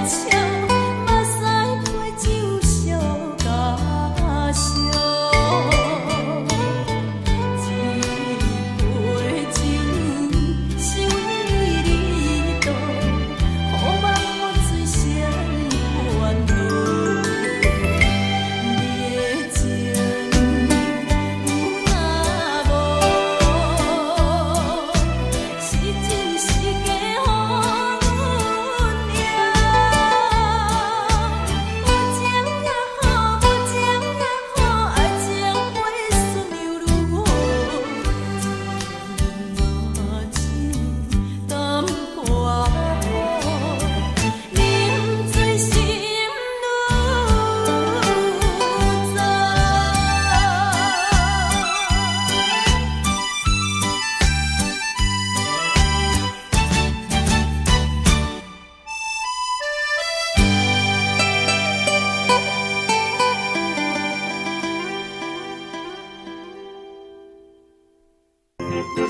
笑，目屎配酒相加烧。這杯酒是為你倒，予夢予醉成煩惱。你的情有若無，是真是假，予阮贏。有情也好，無情也好，愛情飛順猶如雨，若像淡薄仔，啉醉心愈早。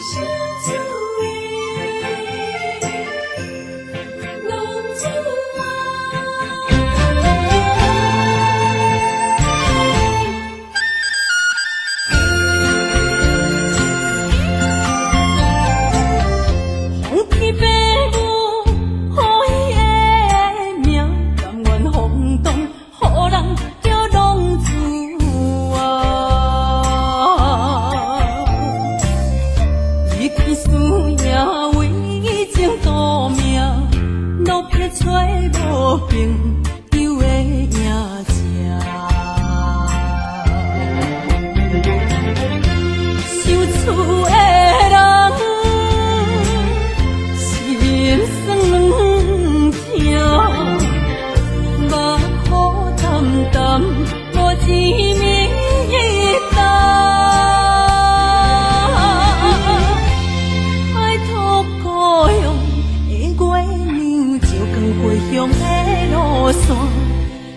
相思的浪子啊。放天爸母予伊的名，甘願放蕩，予人叫浪子啊。伊去输赢為情賭命，落魄揣無朋友的影子。想厝的人心酸疼，目苦澹澹，無一暝冬。拜託故鄉的月娘，照光回鄉的路線，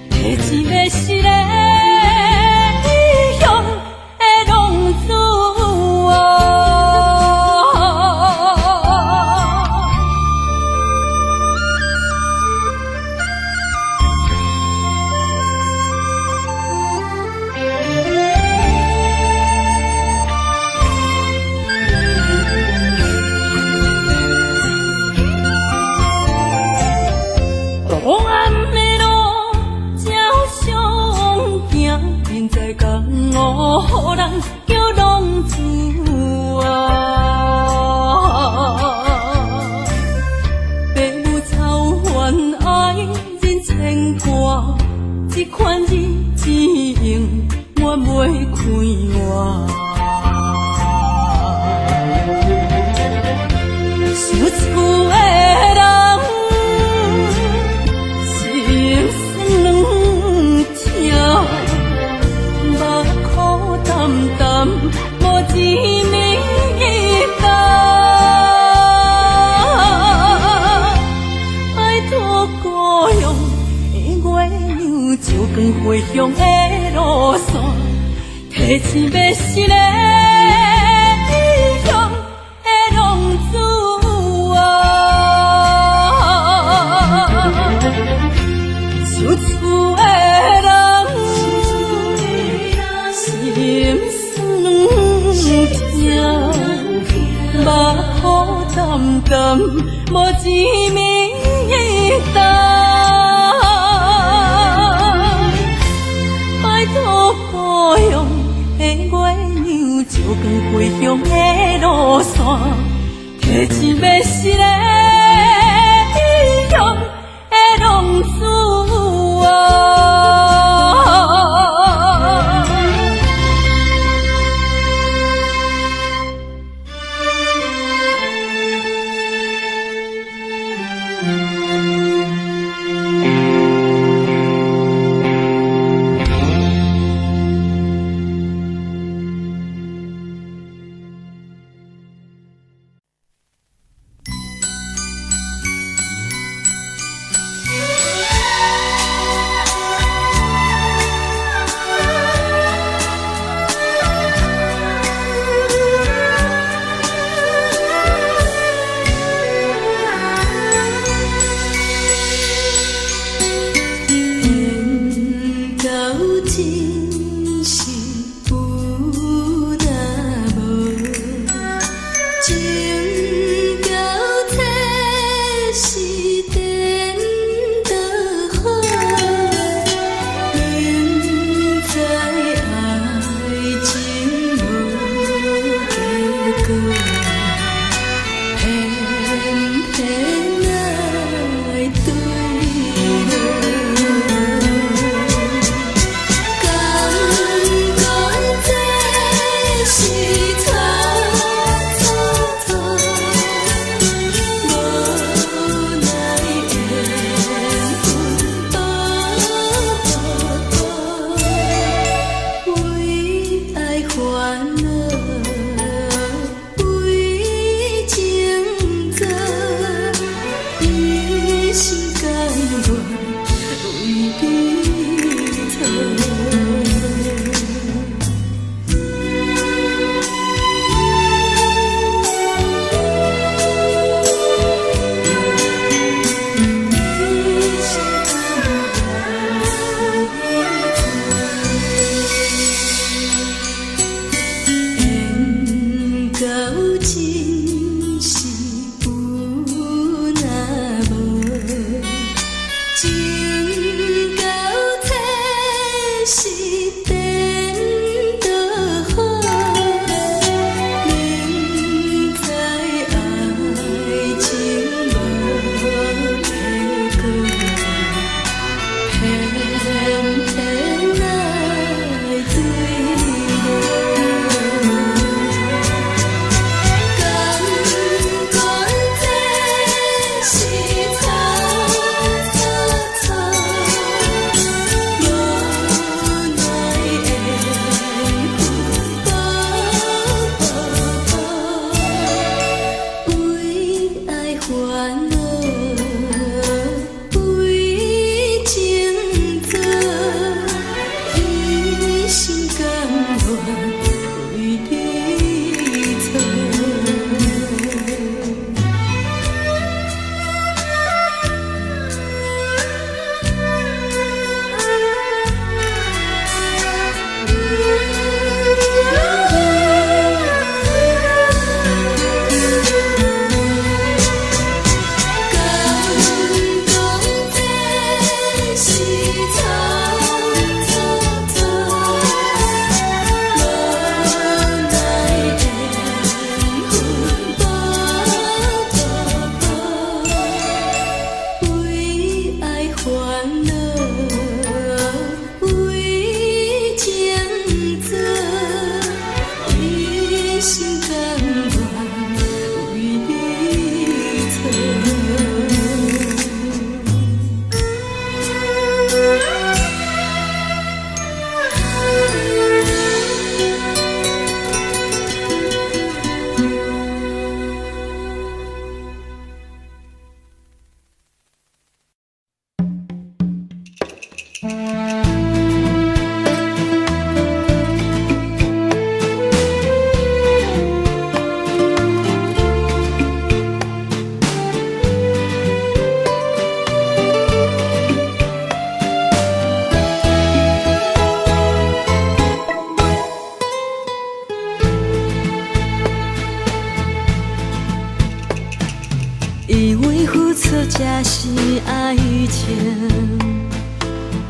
提錢欲死的異鄉的浪子啊。黑暗的路才相行，人在江湖，予人叫浪子啊。爸母操煩愛人牽掛，這款日子永遠袂快活。想厝的人心酸疼，目苦澹澹，無一暝冬。拜託故鄉的月娘，照光回鄉的路線，提錢欲死的異鄉的浪子啊。想厝的人心酸疼，目苦澹澹，無一暝冬。拜託故鄉的月娘，照光回鄉的路線，提錢欲死的異鄉的浪子啊。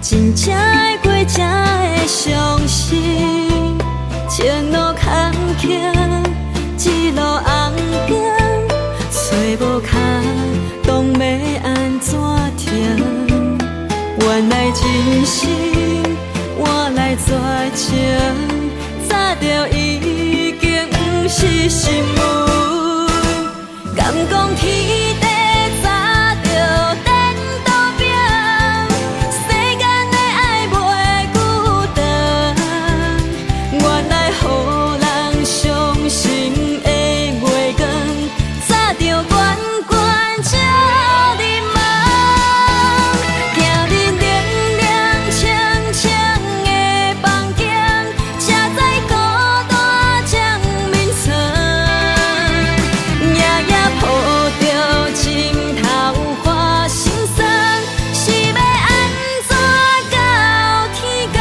真正會過才會傷心。情路坎坷，一路紅燈，揣無跤動欲按怎停？原來真心換來絕情，早就已經毋是新聞。敢講天地早就顛倒變，世間的愛袂久長。原來予人傷心的月光，早就懸懸照入夢。行入冷冷清清的房間，才知孤單掌眠床。夜夜抱著枕頭看心酸，是欲按怎到天公？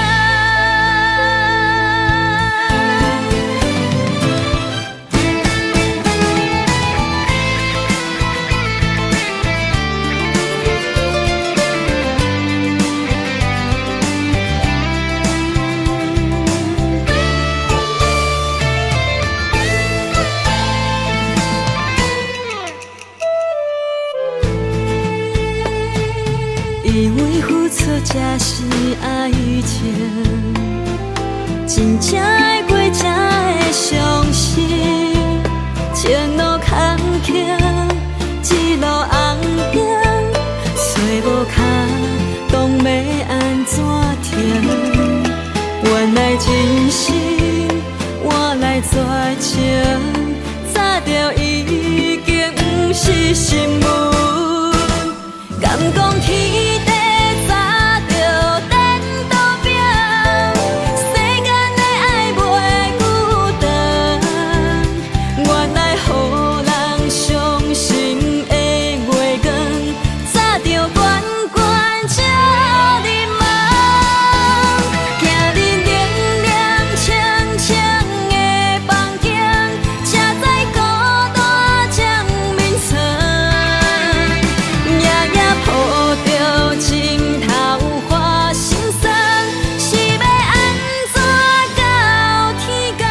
以為付出才是愛情，真正愛過才會傷心。情路坎坷，一路紅燈，揣無跤動欲按怎停？原來真心換來絕情，早就已經毋是新聞。敢講天地早就顛倒變，世間的愛袂久長。原來予人傷心的月光，早就懸懸照入夢。行入冷冷清清的房間，才知孤單掌眠床。夜夜抱著枕頭看心酸，是欲按怎到天公？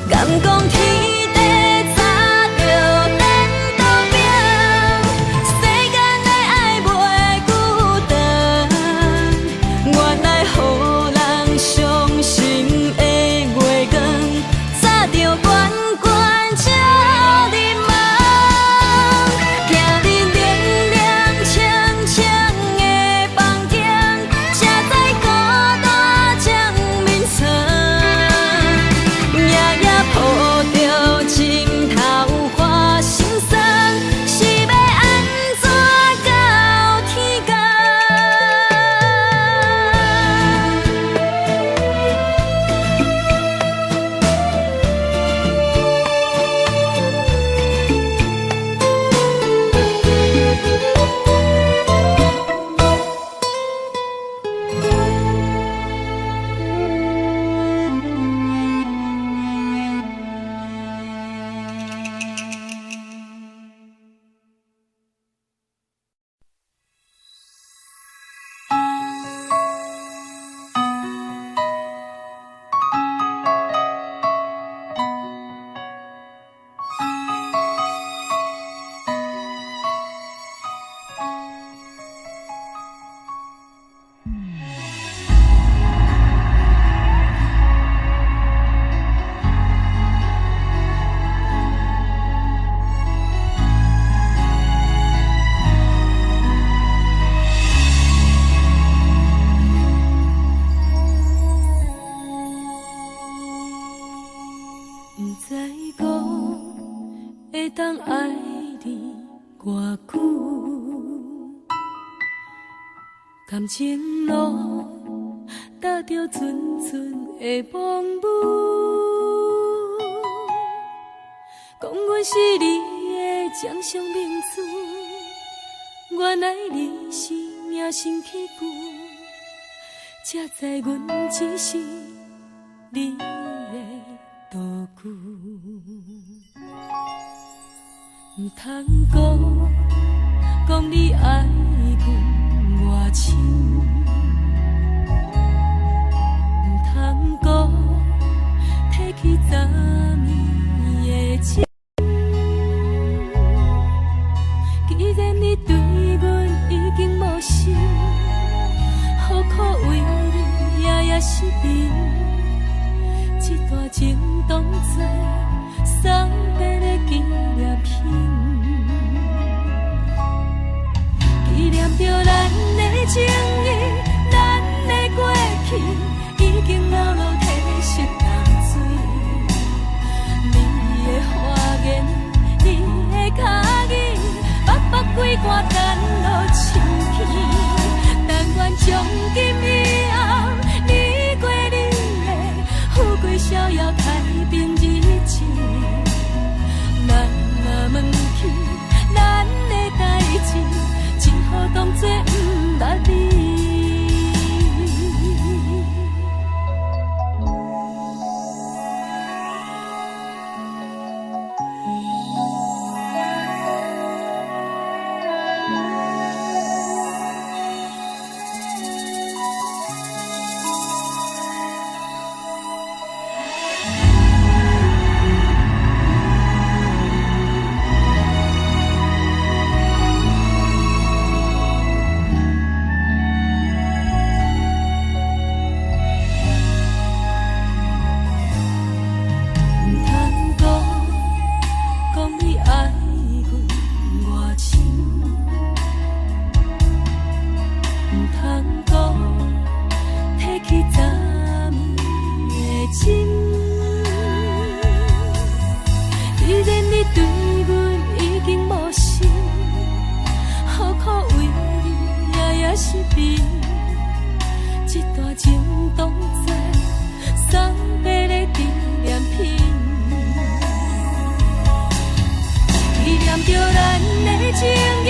敢講天地早就顛倒變，世間的愛袂久長。原來予人傷心的月光，早就懸懸照入夢。行入冷冷清清的房間，才知孤單掌眠床。夜夜抱著枕頭看心酸，是欲按怎到天公？毋知講會當愛你偌久，感情路踏著陣陣的風雨，講阮是你的掌上明珠，原來你是命生起句，才知阮只是你的道具。毋通講，講你愛深，毋通阁提起昨暝的情。既然你對阮已經無心，何苦為你夜夜失眠？這段情當作送別的紀念品，紀念著咱的情誼，咱的過去，已經老落褪色淡水。你的花言，你的跤語，北北規寒等落深去。但願從今以後，你過你的，富貴逍遙太平日子。咱若問起咱的代誌，只好當作毋捌你。毋通閣講你愛阮偌深，毋通閣提起昨暝的情。既然你對阮已經無心，何苦為你夜夜失眠？這段情當作送別的紀念品，紀念著咱的情誼，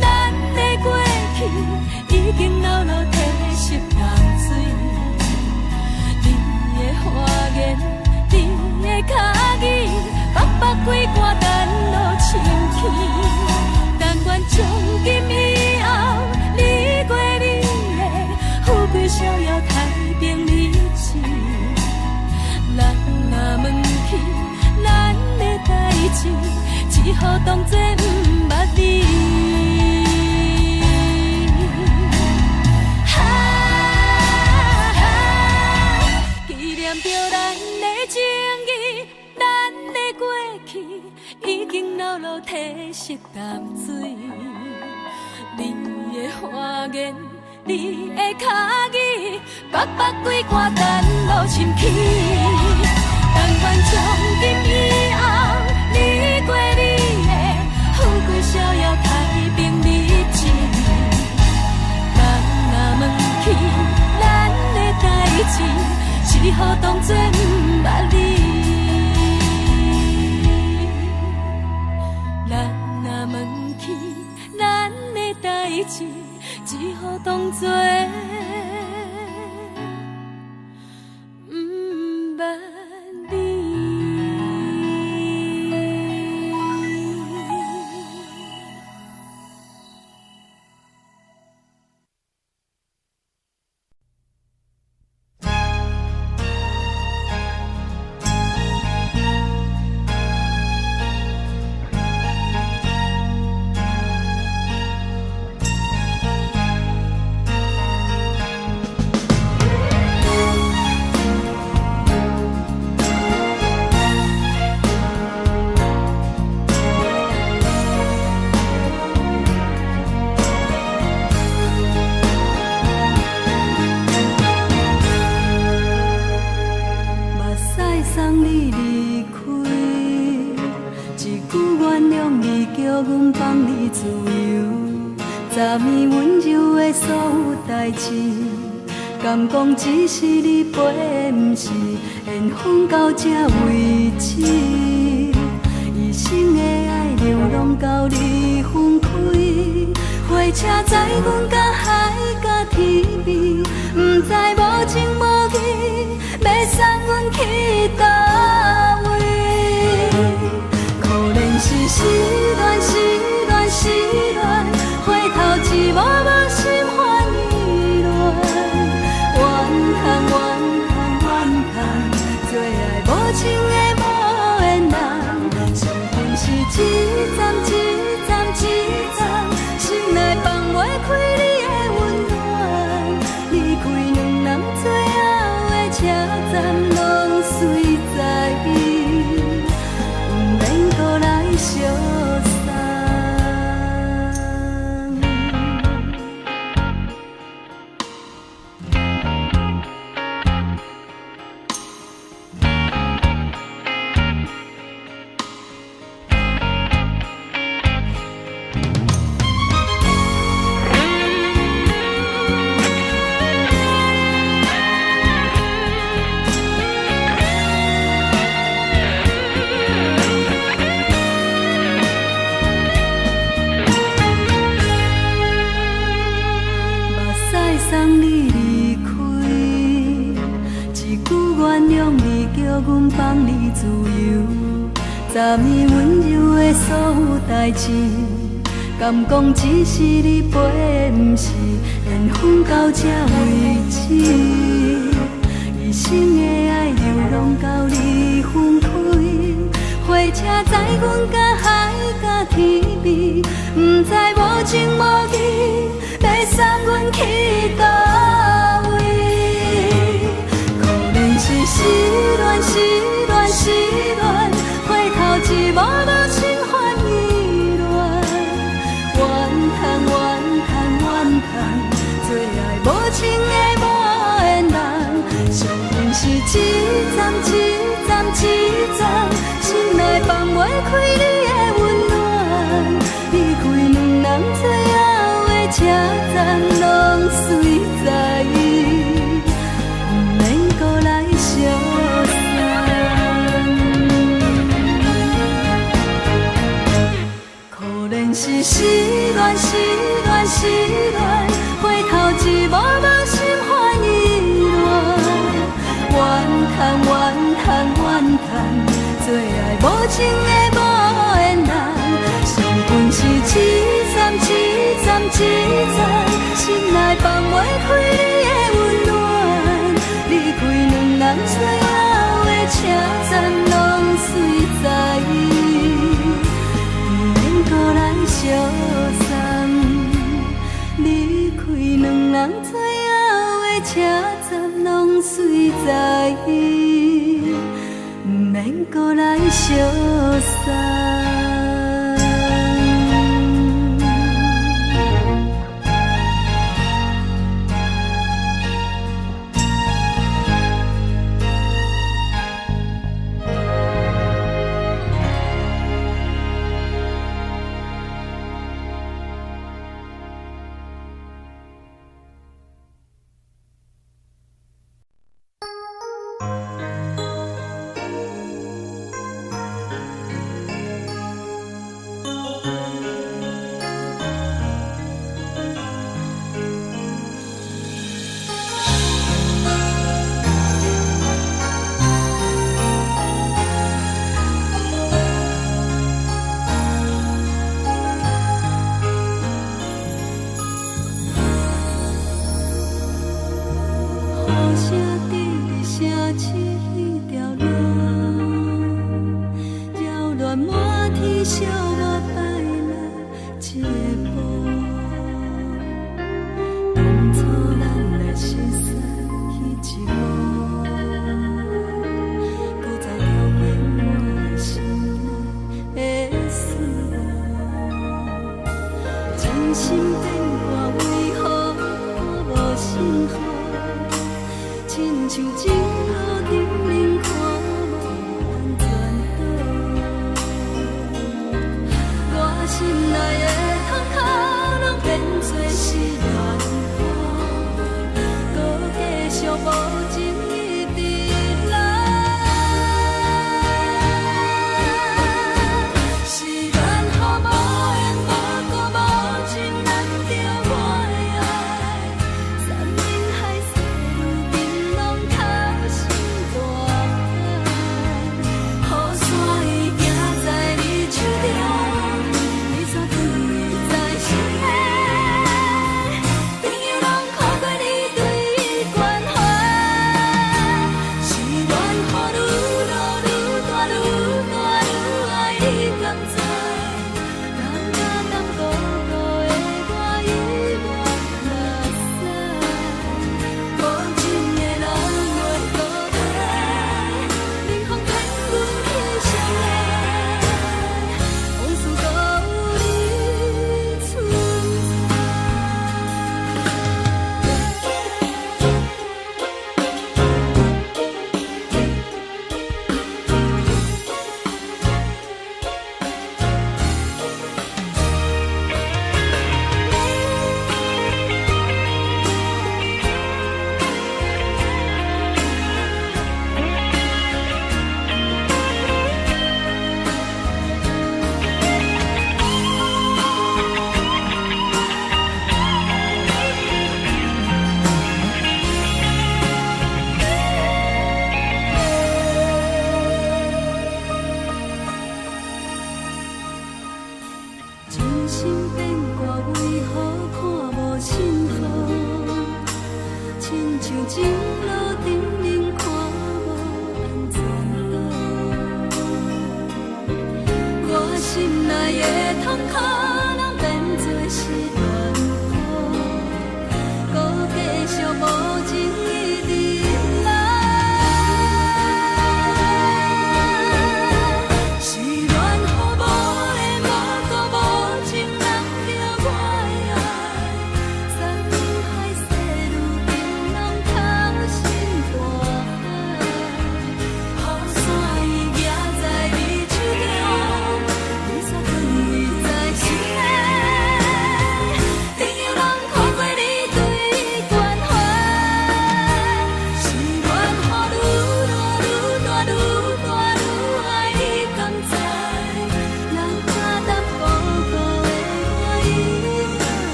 咱的過去，已經老落褪色淡水。你的花言，你的跤語，北北規寒等落深去。但願從今以後，你過你的，富貴逍遙太平日子。咱若問起咱的代誌，只好當作毋捌你。哈，紀念著咱的情誼，咱的過去，已經老落褪色淡水。你的花言，你的跤語，北北規寒等落深去。但願從今以後，你過你的，富貴逍遙太平日子。人若問起咱的代誌，只好當作毋捌你。人若問起咱的代誌，只好當作毋捌你。目屎送你離開，一句原諒你，叫阮放你自由。昨暝溫柔的所有代誌，敢講只是你陪，毋是緣分到這為止。一生的愛流浪到你分開，火車載阮到海角天邊，毋知無情無義，欲送阮去佗位。可憐是失戀，失戀，失戀，回頭一幕無心歡喜。送你離開，一句原諒你，叫阮放你自由。昨暝溫柔的所有代誌，敢講只是你陪的，毋是緣分到這為止。一生的愛流浪到你分開，火車載阮甲海佮天邊，毋知無情無義，欲送阮去佗位。可憐是失戀，失戀，失戀，回頭一望無心煩意亂。怨嘆怨嘆怨嘆，做愛無情的無緣人，相逢是一站一站一站，心內放袂開你的溫暖，離開兩人最後的車站，攏隨在意，毋免閣來相送。可憐是失戀，失戀，失戀，回頭一望無心煩意亂。怨嘆怨嘆怨嘆，做愛無情的無緣人，相逢是一站一站一站，心內放袂開你的溫暖，離開兩人最後的車站，攏隨在意，毋免閣來相送。離開兩人最後的車站，攏隨在意，毋免閣來相送。雨聲佇你城市彼條路，擾亂滿天寂寞擺來一步。當初咱來熟悉彼一幕，閣再重演我心內的思慕。真心變卦，為何我無信號？親像情路頂面看無安全島，我心內的痛苦攏變做失戀雨，閣繼續無情一直來。是緣予無緣無故無情難著我的愛，山盟海誓如今攏哭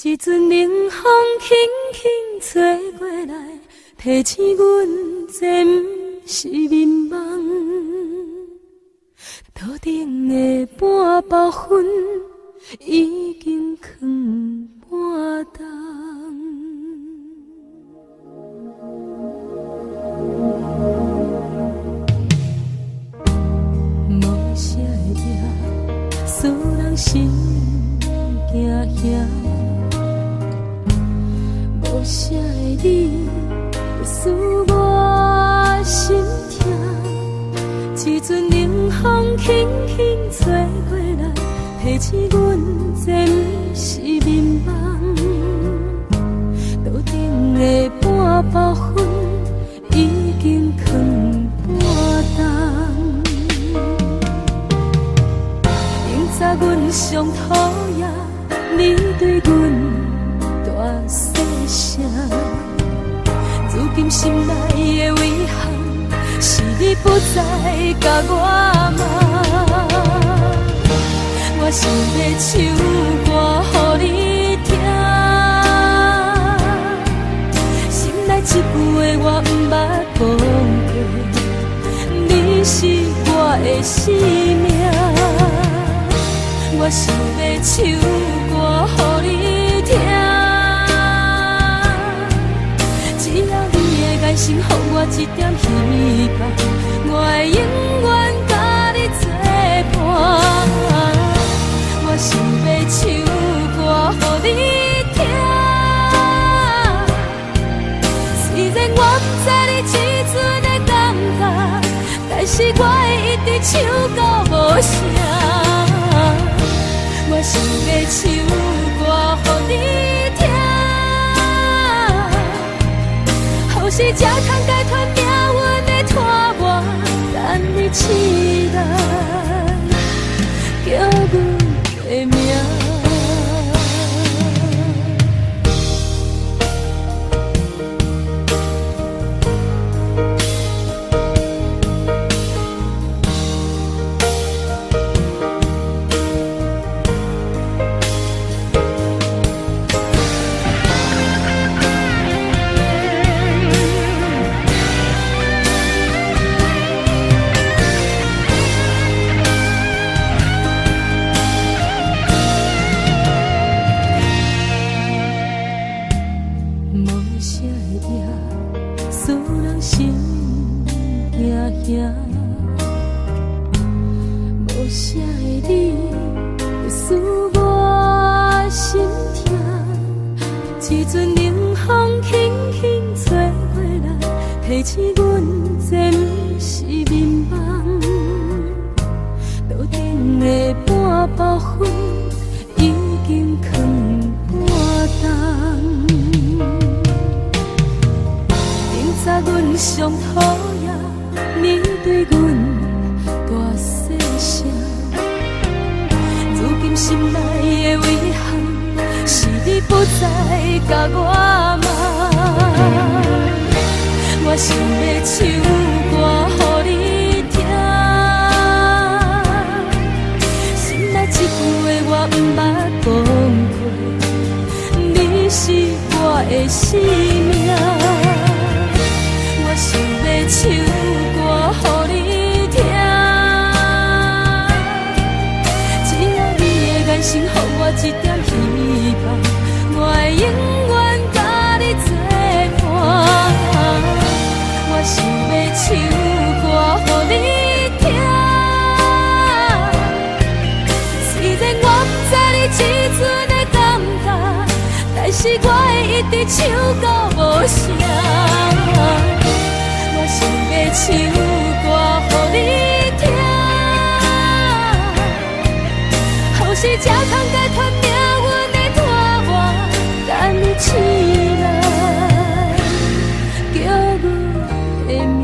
一陣冷風輕輕吹過來，提醒阮這毋是眠夢。桌頂的半包薰已經囥半冬。無聲的夜，使人心驚嚇。無聲的你，使我心痛。一陣冷風輕輕吹過來，提醒阮這毋是眠夢。桌頂的半包薰已經囥半冬。明早阮上討厭你對阮大細聲，如今心內的遺憾是你不再共我罵。我想欲唱歌予你聽，心內這句話我毋捌講過，你是我的生命。我想欲唱歌予你聽，只要你的眼神予我一點希望，我會永遠佮你作伴。我想欲唱歌予你聽，雖然我毋知你這陣的感覺，但是我會一直唱到無聲。我想欲唱歌予你聽，予是才通解脫命運的拖磨，等你起來叫阮的名。無聲的夜，使人心驚嚇。無聲的你，使我心痛。一陣冷風輕輕吹過來，提醒阮這毋是眠夢。桌頂的半包薰已經囥半冬。明早阮上討厭你對阮大細聲，如今心內的遺憾是你不再共我罵。我想欲唱歌予你聽，心內這句話我毋捌講過，你是我的生命。我想欲唱歌予你聽，只要你的眼神予我一點希望，我會永遠佮你作伴。我想欲唱歌予你聽，雖然我毋知你這陣的感覺，但是我會一直唱到無聲。我想欲唱歌予你聽，予是才通解脫命運的拖磨，等你起來叫阮的名。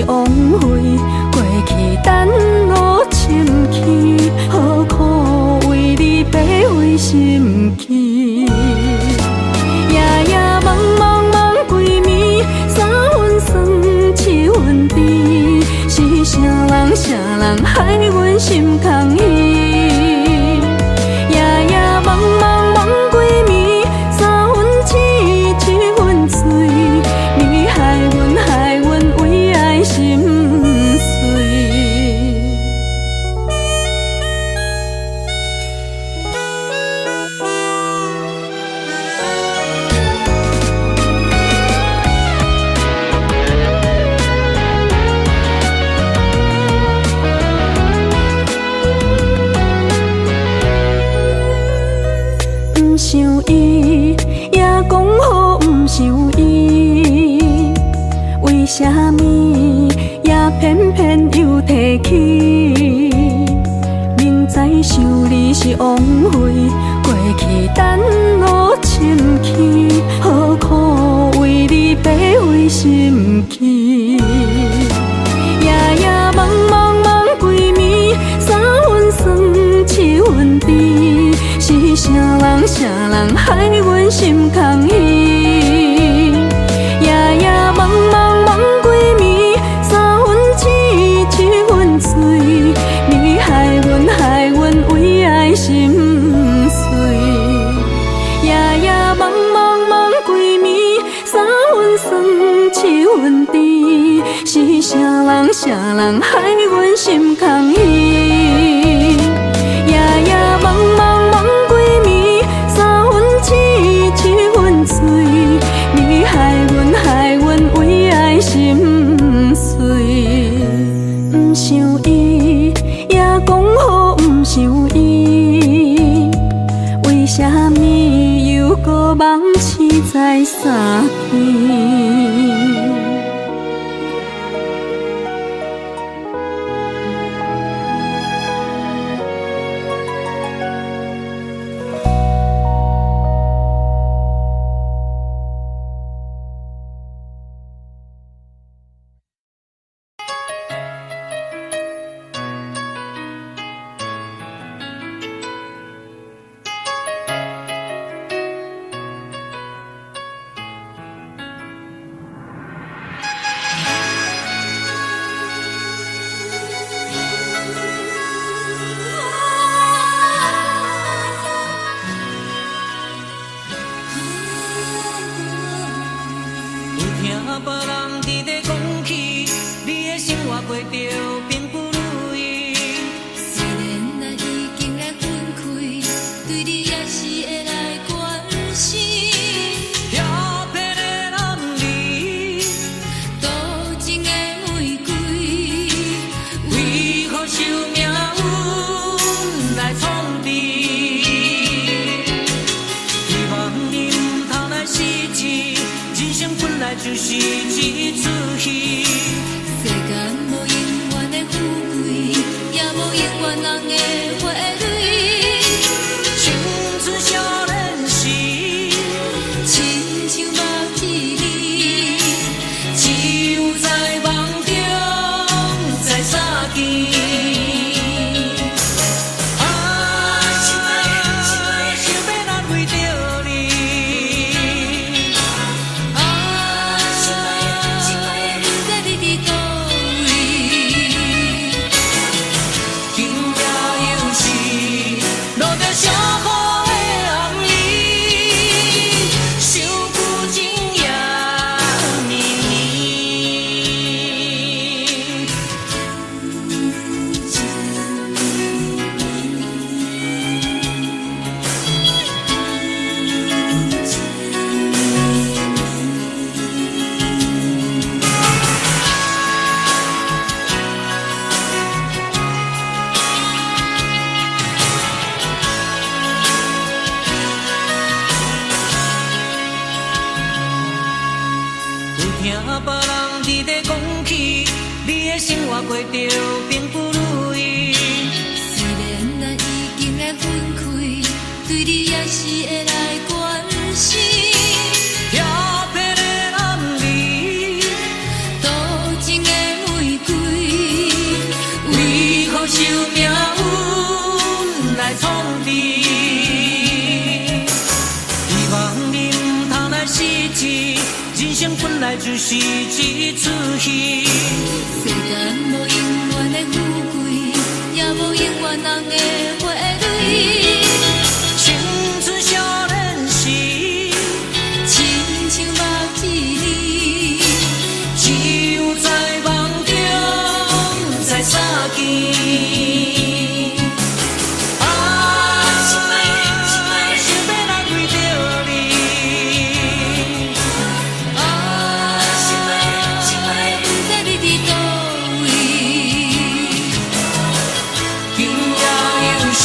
枉費，過去等我深去，何苦為你白費心機？夜夜夢夢夢規暝，三分酸，七分甜，是啥人啥人害阮心空虛？夜夜夢夢夢規暝，三分痴，七分醉，你害阮害阮為愛心碎。毋想伊，也講好毋想伊，為啥物也偏偏又提起？明知想你是枉費，過去等我深去，何苦為你白費心機？夜夜夢夢夢規暝，三分酸，七分甜，是啥人啥人害阮心空虛？夜夜夢夢夢規暝，三分痴，七分醉，你害阮害阮為愛心碎。夜夜夢夢夢規暝，三分酸，七分甜，是啥人啥人害阮心空虛？夜夜夢夢夢規暝，三分痴，七分醉，你害阮害阮為愛心碎。毋想伊，也講好毋想伊，為啥物又閣夢醒再相見？有聽別人佇咧講起，你的生活過著並不如意。雖然咱已經來分開，對你也是會來關心。遐騙的男兒，多情的玫瑰，為何受命運來創治？希望你毋通來失志，人生本來就是一齣戲。世間無永遠的富貴，也無永遠人的花蕊。青春少年時，親像目一暝，只有在夢中再相見。啊，想欲難為著你。啊，不知你佇佗位。今夜又是落著小雨的暗暝，想舊情也綿綿。有聽別人佇咧講起，你的生活過著並不如意。雖然咱已經來分開，對你也是會來關心。遐騙的男兒，多情的玫像是一齣戲。世間無永遠的富貴，也無永遠紅的花蕊。青春少年時，親像目一暝，只有在夢中才相見。啊，想欲來為著你。啊，不知你佇佗位。今夜又是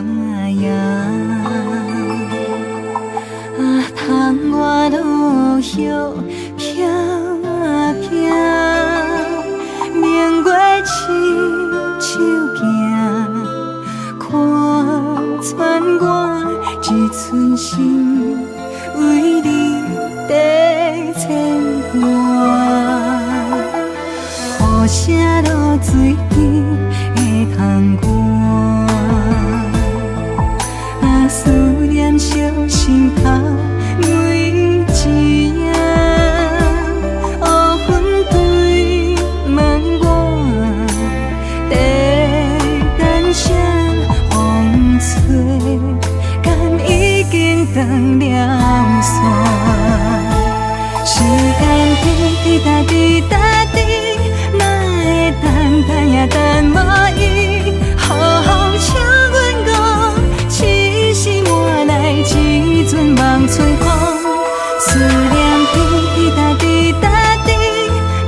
影。啊，窗外落叶飘啊飘，明月亲手行，看穿我一寸心，为你在牵挂。雨声落水边的窗外，啊，思念烧心头每一夜，乌云对问我，在等啥？风吹，敢已经断了线？时间滴滴答滴答滴，哪会等等也等无伊？雨请阮讲，痴心换来一阵望春风。思念滴滴答滴答滴，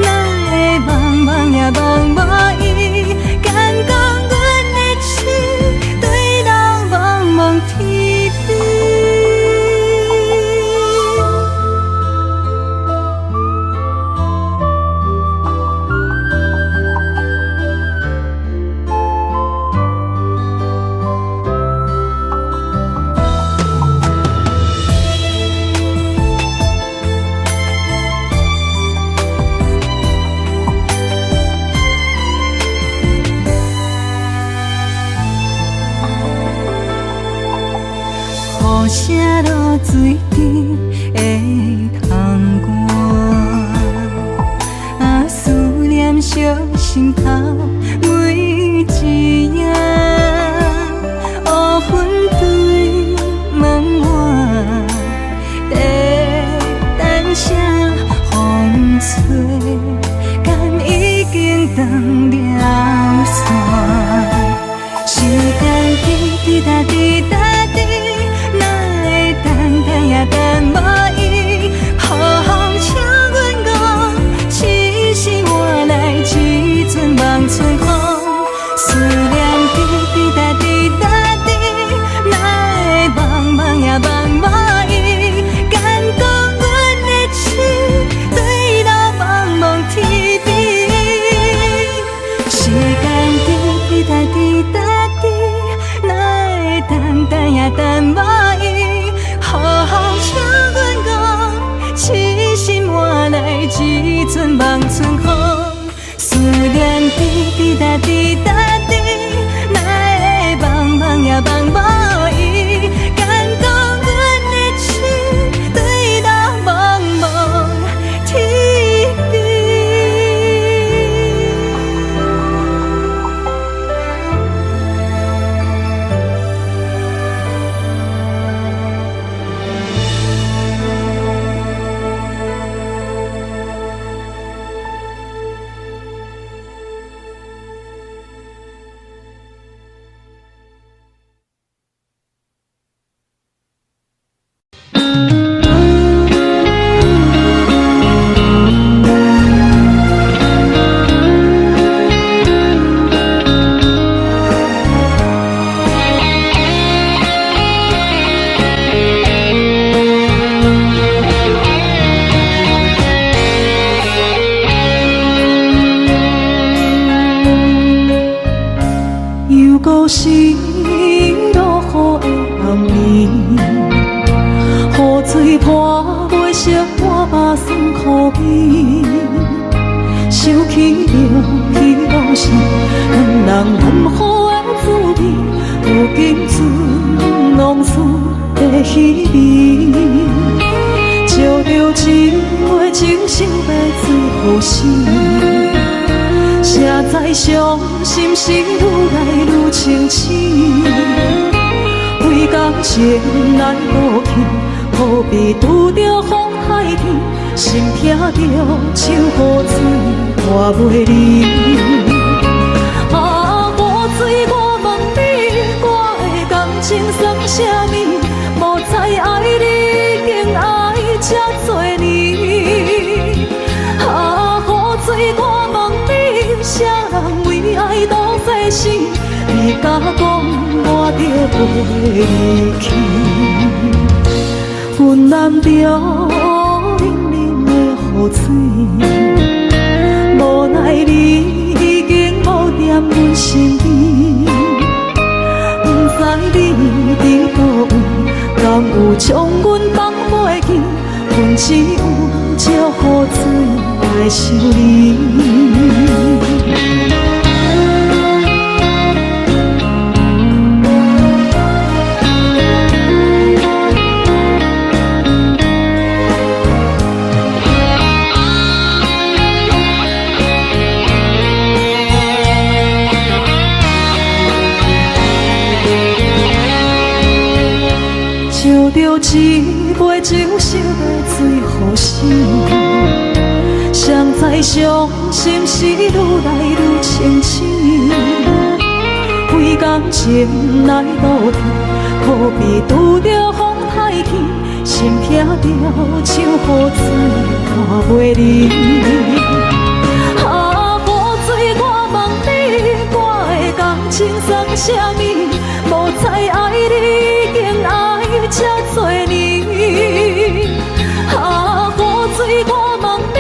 哪会望望也望无伊？敢讲阮的痴对人茫茫天边。雨声落水边的窗外，啊，思念烧心头每一夜，乌云对问我，在等啥？风吹，敢已经断了线？时间滴滴答滴答滴，哪会等等也等无伊？雨请阮讲，痴心换来一阵望春风。思念滴滴答滴答滴，哪会望望也望无伊？敢讲阮的痴对人茫茫天边。时间滴滴答滴答滴，哪会等等也等无伊？雨请阮讲，痴心换来一阵望春风。思念滴滴答滴答滴，哪会望望也望无伊？敢讲阮的痴对人茫茫天边。又阁是落雨的暗暝，雨水泼袂熄我目酸苦味。想起着彼当时，两人含糊的滋味，如今剩浓思的稀微。照著一尾情想欲追予死。谁知伤心事愈来愈清醒，为感情难过去，好比拄著风太天，心痛著像雨水泼袂离。啊，雨水，我问你，我的感情算啥物？无知爱你已经爱这多年。啊，雨水，我问你，啥人为爱赌誓死？你敢讲我著骗？袂离去。阮淋著冷冷的雨水，無奈你已經無踮阮身邊，毋知你佇佗位，敢有將阮放袂記？阮只有借雨水來想你。斟著一杯酒，想欲醉予死。誰知傷心事愈來愈清醒，為感情來倒退，可比拄著風太輕，心疼著像雨水看袂離。啊，雨水，我問你，我的感情算啥物？無知愛你已經愛這濟年。啊，雨水，我問你，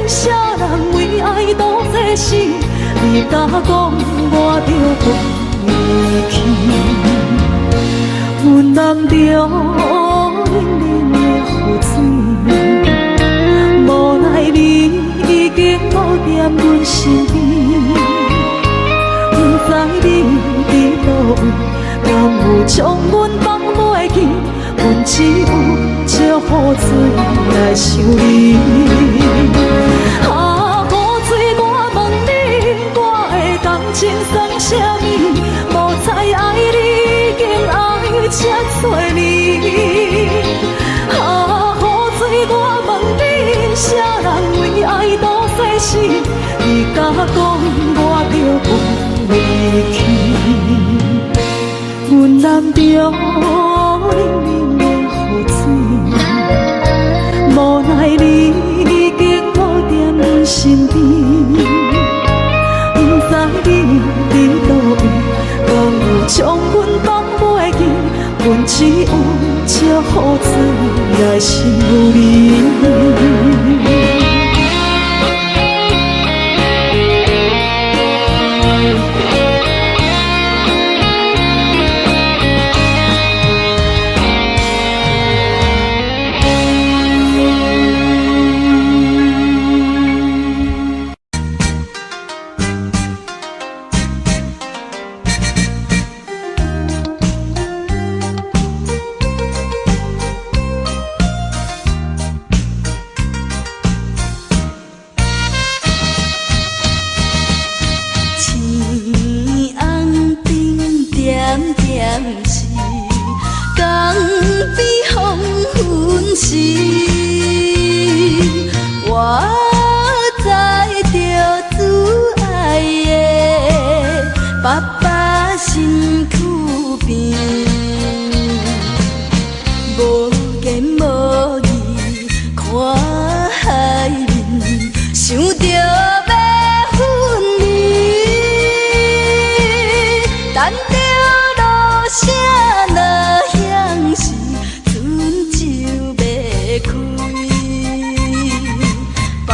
啥人為愛賭這死？你敢講我著袂去？阮淋著冷冷的雨水，無奈你已經無踮阮身邊，毋知你佇佗位，敢有將阮放袂記？阮只有借雨水來想你。啊，雨水，我問你，我的感情算啥物？無知愛你已經愛這濟年。啊，雨水，我問你，啥人為愛賭生死？你敢講我著袂去？阮淋著冷冷的雨水，無奈你已經無踮阮身邊，毋知你佇佗位，敢有將阮放袂記？阮只有借雨水來想你。青红灯点点是，江边黄昏时，我载著主愛的爸爸身軀邊，無言無語看海面，想著欲分離，等著露聲落響時，船就欲開。爸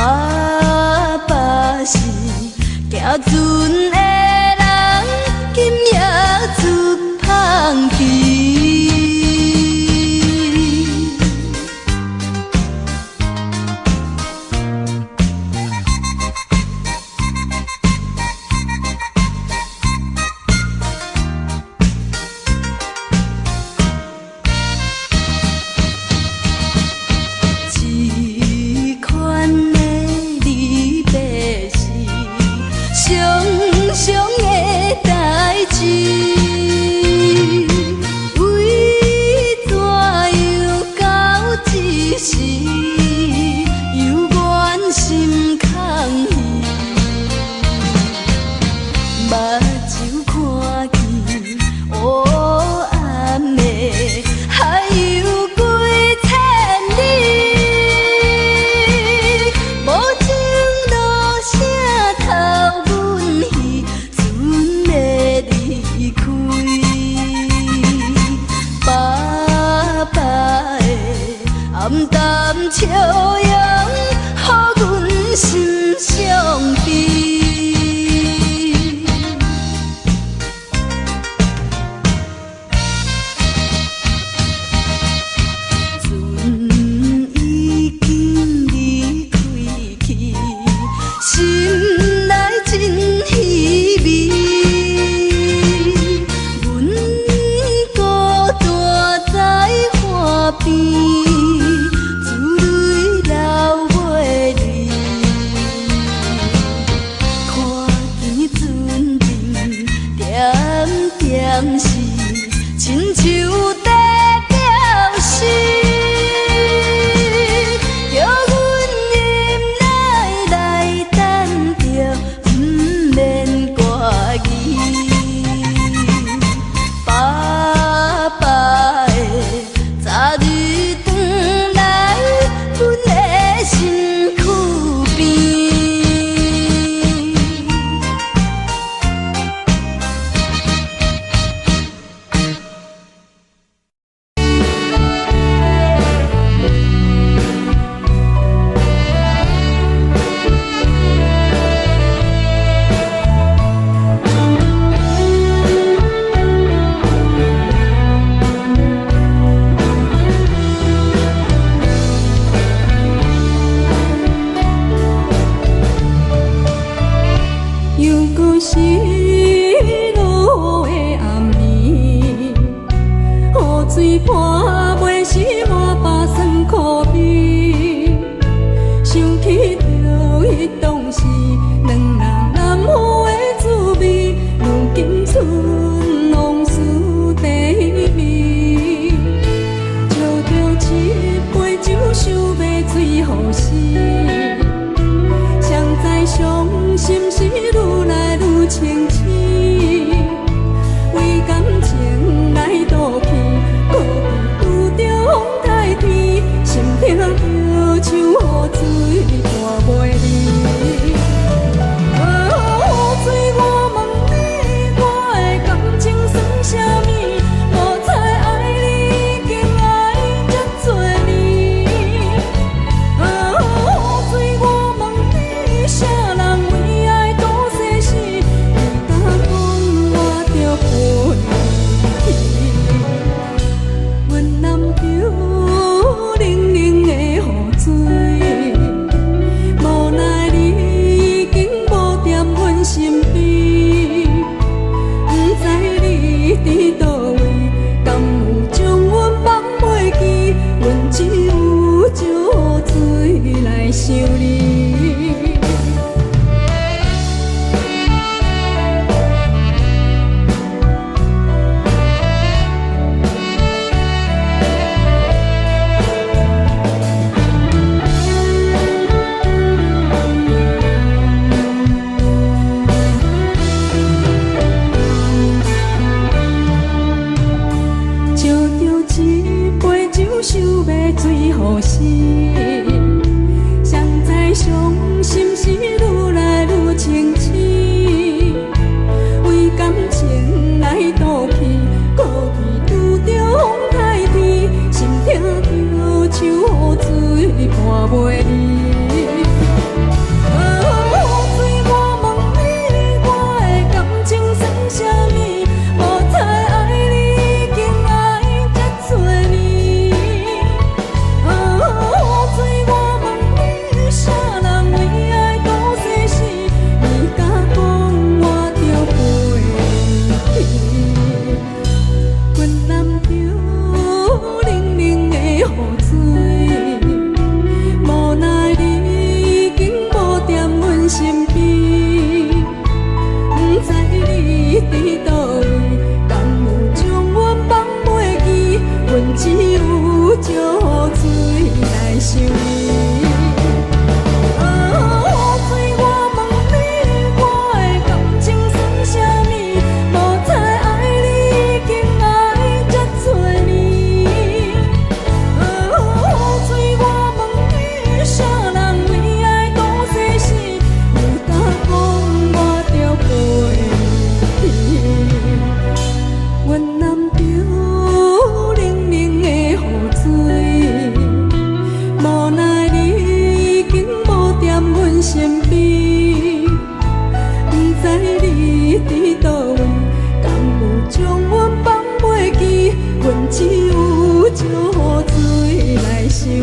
伴袂是滿腹酸苦味。想起著彼當時，兩人難負的滋味，如今賰往事甜味。照著一杯酒，想欲醉予死。誰知傷心事愈來愈清醒，為感情來賭氣，孤僻拄著風颱天，心疼著像雨水伴袂離。哦，雨水，我問你，我的感情算啥物？無彩愛你已經愛這多年。哦，雨水，我問你，啥人為愛賭生死？你敢講我著陪你？阮南投冷冷的雨水，無奈你已經無踮阮身邊，不知你佇佗位，敢有將阮放袂記？阮只有借雨水來想你。照著一杯酒，想欲醉予死。誰知傷心事愈來愈清醒，為感情來賭氣，孤僻拄著風颱天，心疼著像雨水伴袂離。哦，雨水，我問你，我的感情算啥物？無彩愛你已經愛這多年。哦，雨水，我問你，啥人為愛賭生死？你敢講我著陪你？阮南投冷冷的雨水，無奈你已經無踮阮身邊，不知你佇佗位，敢有將阮放袂記？阮只有借雨水來想你。哦，雨水，我問你，我的感情算啥物？無彩愛你已經愛這多年。哦，雨水，我問你，啥人為愛賭生死？你敢講我著陪你？阮南投冷冷的雨水，無奈你已經無踮阮身邊，不知你佇佗位，敢有將阮放袂記？阮只有借雨水來想你。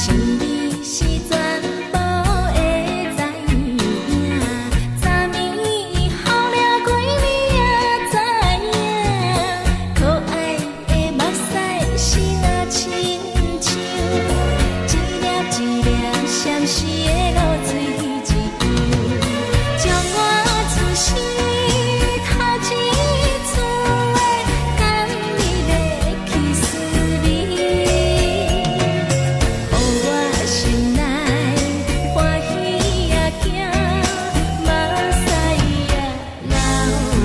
像你是全部會知影，昨暝雨掠過你也知影，可愛的目屎是若親像一粒一粒閃爍的露水一樣，將我此生頭一次的甘蜜的 kiss 你。予我心內歡喜也驚，目屎也流落。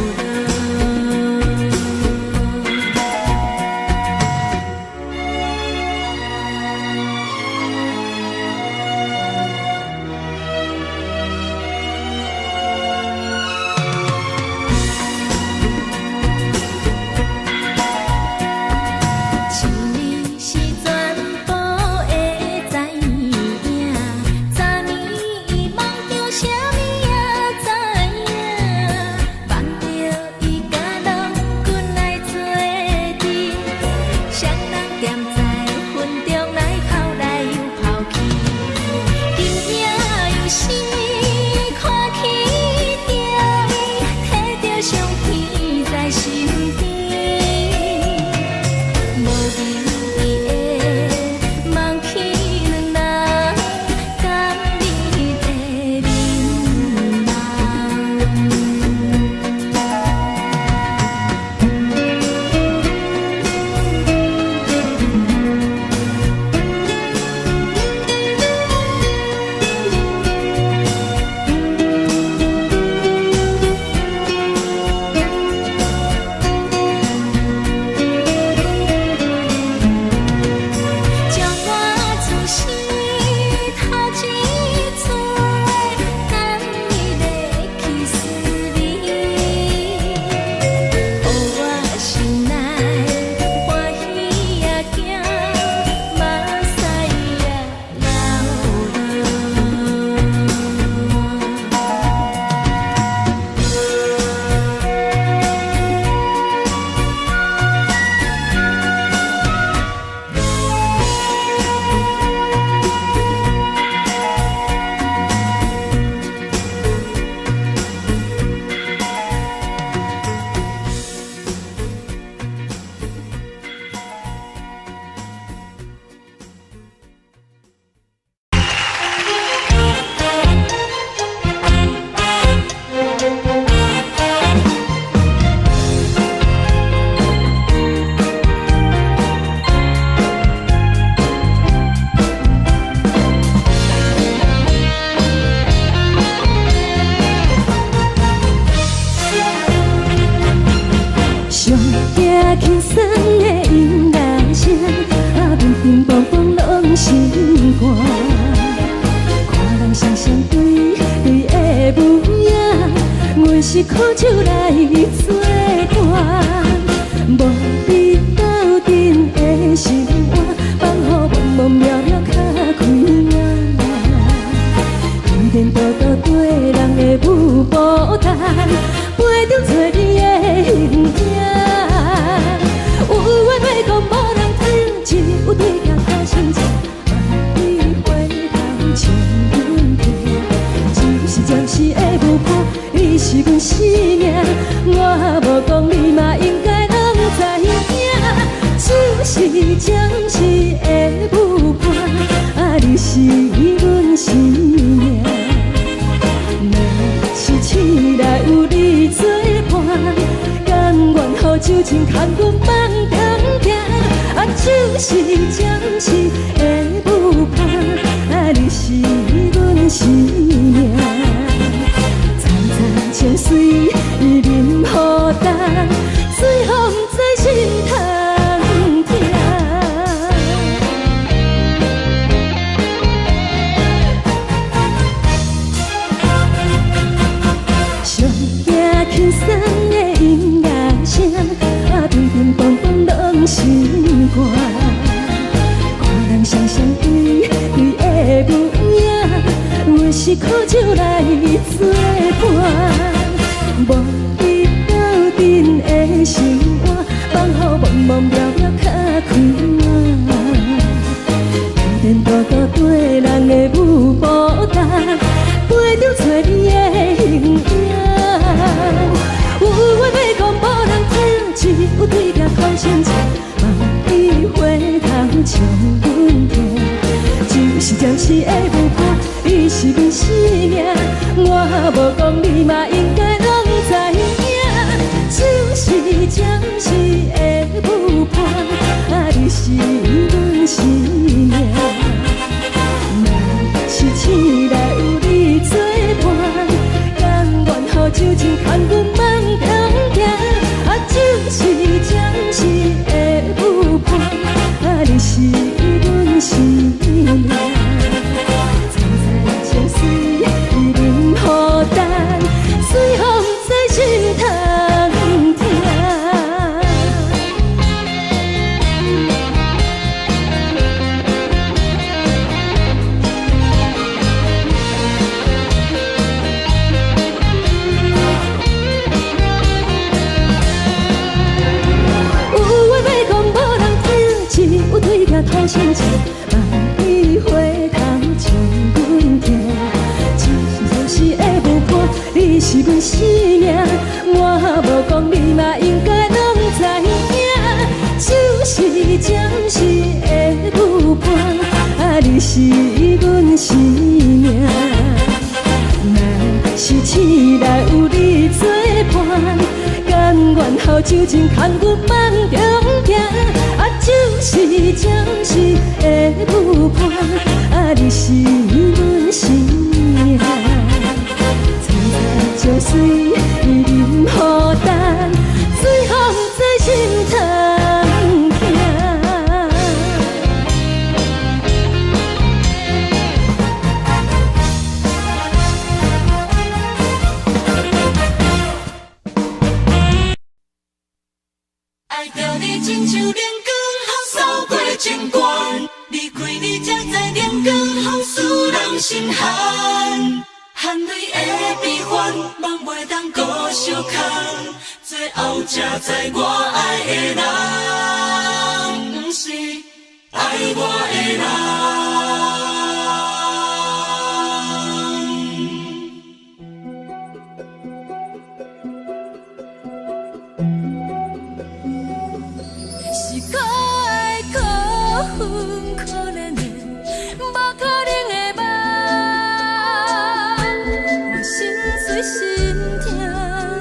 是苦酒來做伴，無比鬥陣的心肝，放予茫茫渺渺較開眼。天倒倒缀人的舞步动，陪中找你的形影。有缘袂讲無人知，只有對鏡看心情，万里回頭笑阮聽。只是暫時的舞伴，你是阮生命，我無講你嘛應該攏知影。只是暫時的舞伴，啊，你是阮生命。若是醒來有你作伴，甘願予酒精牽阮放中行。啊，只是暫時的舞伴，啊，你是阮生命。層層情水啉予重，最予毋知心通疼。上驚輕鬆的音樂聲，啊，乒乒乓乓攏是歌。看人雙雙對對的舞影，阮是苦酒來做伴，無比鬥陣的心肝，放予茫茫渺渺較開眼。天倒倒缀人的舞步动，陪中找你的形影。有缘袂講無人知，只有對鏡看心情，望你回頭笑阮聽。只是暫時的舞伴，你是阮生命，我無講你嘛應該攏知影。只是暫時的舞伴，啊，你是阮生命。若是醒來有你作伴，甘願予酒精牽阮放中行。啊，只是暫時的舞伴，啊，你是阮生命。層層情水啉予重，最予毋知心通疼。有話欲講無人聽，只有對鏡看心情，望你回頭笑阮聽。只是暫時的舞伴，你是阮生命，我無講你嘛應該攏知影。只是暫時的舞伴，啊，你是阮生命。若是醒來有你作伴，甘願予酒精牽阮放中行。啊，只是暫時的舞伴，啊，你是阮生命。層層情水啉予重，最予毋知心通疼。愛著你親像冷光予掃過情關，離開你才知冷光予使人心寒，含淚的悲歡，夢袂當閣相空，最後才知我愛的人，毋是愛我的人。是可愛可恨可憐的，無可能的夢。我心碎心痛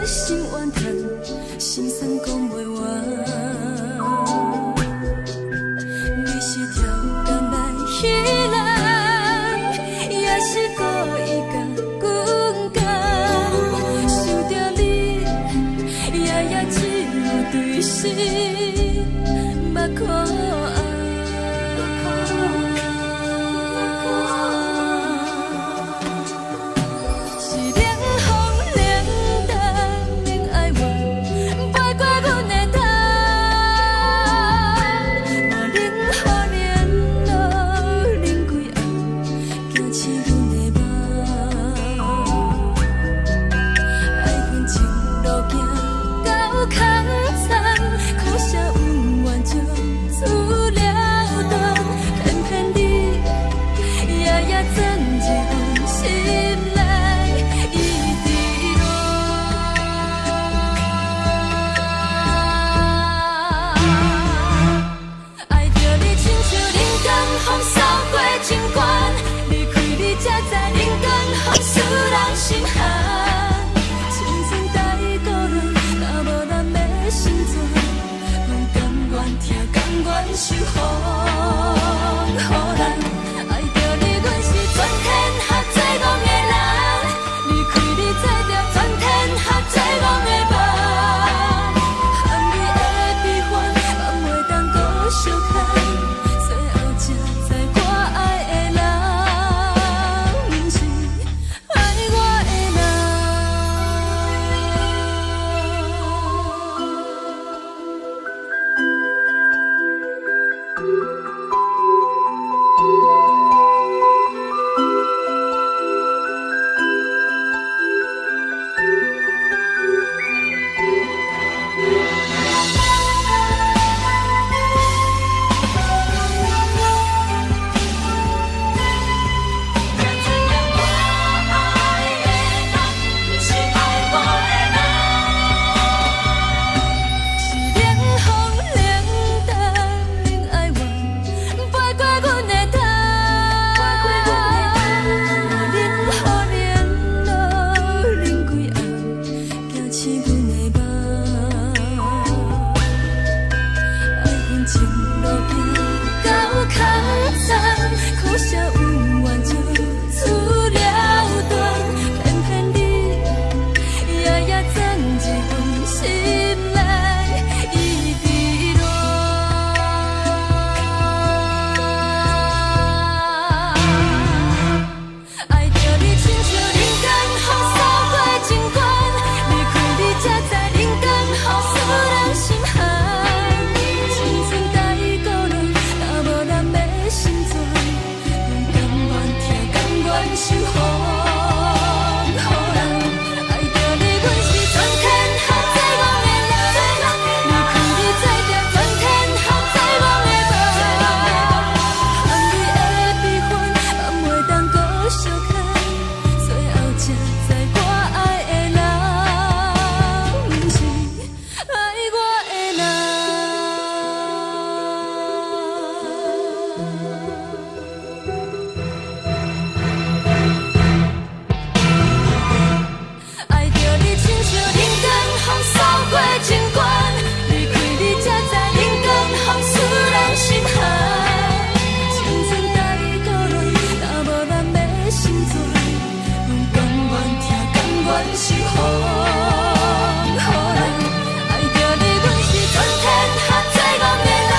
心怨叹，心酸講袂完。你是超工來彼人，也是故意共阮講。想著你，夜夜只有對心目苦紅。是冷風冷冬醒阮的夢。愛恨情路行到空残，可惜恩怨情自了斷，偏偏你夜夜鑽入阮心內，一直戀。愛著你親像冷江風掃過情關，離開你才知冷江風使人心寒。青春太孤單，若無咱欲成全，阮甘願疼，甘願受風雨難。愛著你，阮是全天下最戇的人，離開你才著全天下最戇的夢。含淚的悲歡，放袂當閣相牽，最後才知我愛的人，毋是愛我的人。才知影我愛的人，毋是愛我的人。是冷風冷淡冷哀怨，飛過阮的頭。冷雨冷露冷幾暗，驚醒阮的夢。愛恨情路行到空殘，可惜恩怨情自了斷，偏偏你夜夜鑽入阮心內，一直戀。愛著你親像冷江風掃過情關，離開你才知冷江風使人心寒。青春太孤單，若無咱欲成全，阮甘願疼，甘願受風雨難。愛著你，阮是全天下最戇的人，離開你才著全天下最戇的夢。含淚的悲歡，放袂當閣相牽，最後才知我愛的人，毋是愛我的人。愛著你親像冷江風掃過情關，離開你才知冷江風使人心寒。青春太孤單，若無咱欲成全，阮甘願疼，甘願受風雨難。愛著你，阮是全天下最戇的人，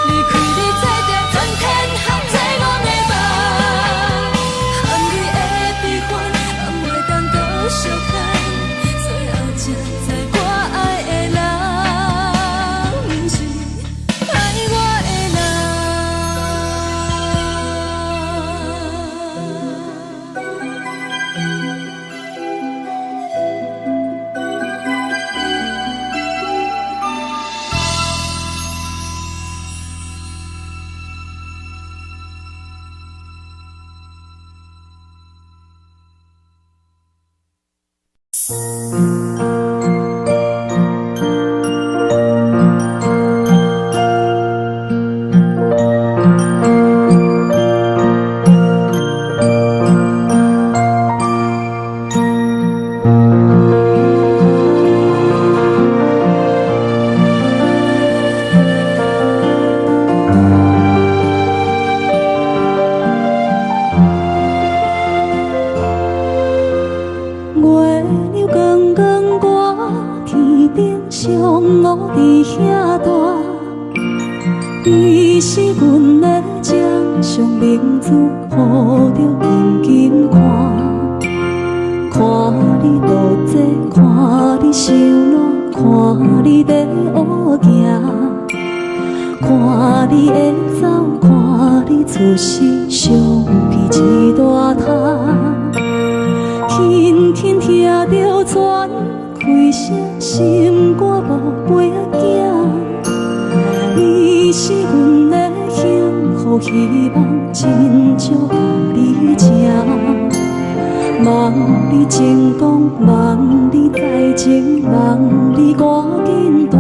離開你才著全天下最戇的夢。含淚的悲歡，放袂當閣相牽，最後才知我愛的人，毋是愛我的人。月亮光光挂天頂，上烏佇遐大。伊是阮的掌上明珠，抱著緊緊看。看你渡坐，看你收涎，看你咧學行，看你會走，看你出世，相片一大沓，轻轻听著喘气声，心肝宝贝仔囝，你是阮的幸福希望，真少共你请。望你成功，望你才情，望你赶紧大，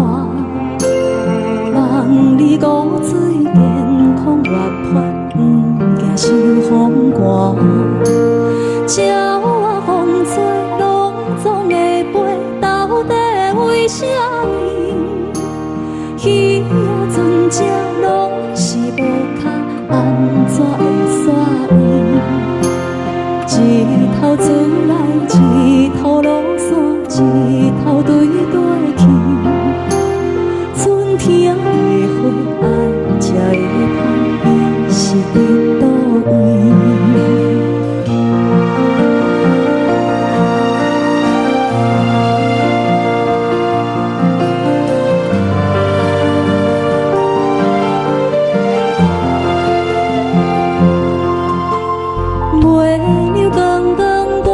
望你五水健康活泼，毋惊受风寒。鸟仔风吹，拢总会飞，到底为啥物？鱼仔船只拢是无跤，按怎会煞圆？一头出来，一头落山，一头对过去。春天的花爱才会芳，伊是伫佗位？月亮光光挂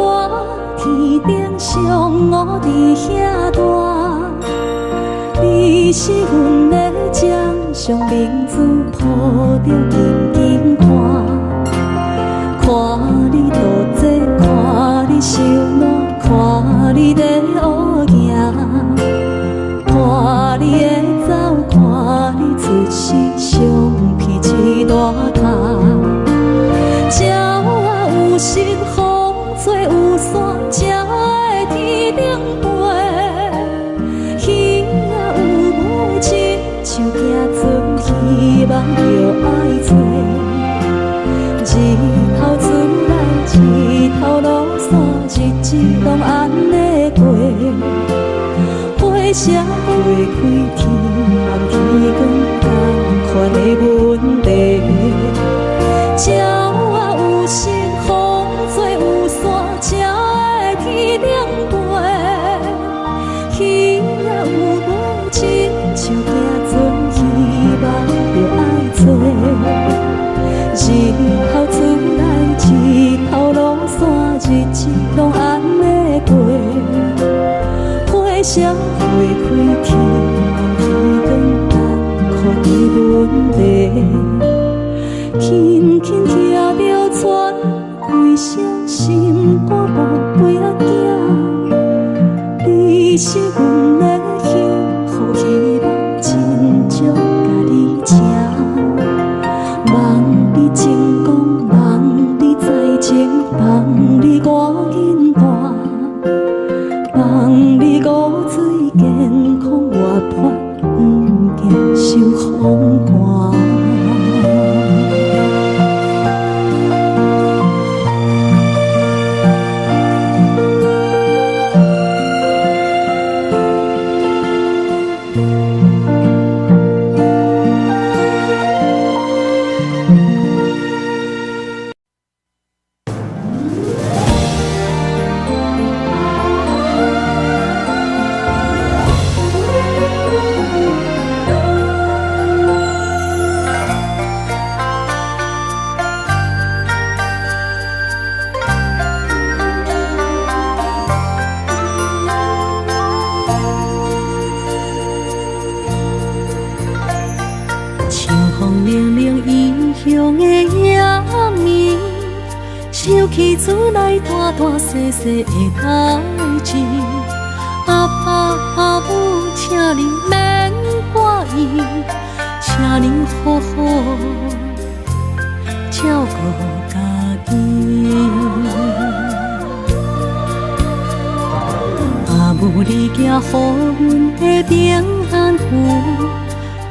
天顶，上乌伫遐大。你是阮的掌上明珠，抱著紧紧看。看你渡济，看你收烂，看你咧学行，看你会走，看你出世，相片一大沓。鸟仔有心，风吹有线，才会天顶飞。鱼仔有尾，亲像行船，希望著爱揣。日头出来，日头落山，日子拢按呢过。花谢花开，天望天光，仝款的问题。鸟仔有心，风吹有线，才会天顶飞。鱼仔有尾，亲像行船，希望著爱揣。日头出来，日头落山，日子拢按呢过。花谢花开，天望天光，仝款的问题。轻轻听著喘气声，心肝宝贝仔囝，你是阮的幸福希望，真少共你请。望你成功，望你才情，望你赶紧大，望你五水健康活泼，毋惊受风寒。秋风凉凉，异乡的夜暝，想起厝内大大细细的代誌。阿爸阿母，請恁免掛意，請恁好好照顧家己。阿母你寄予阮的平安符，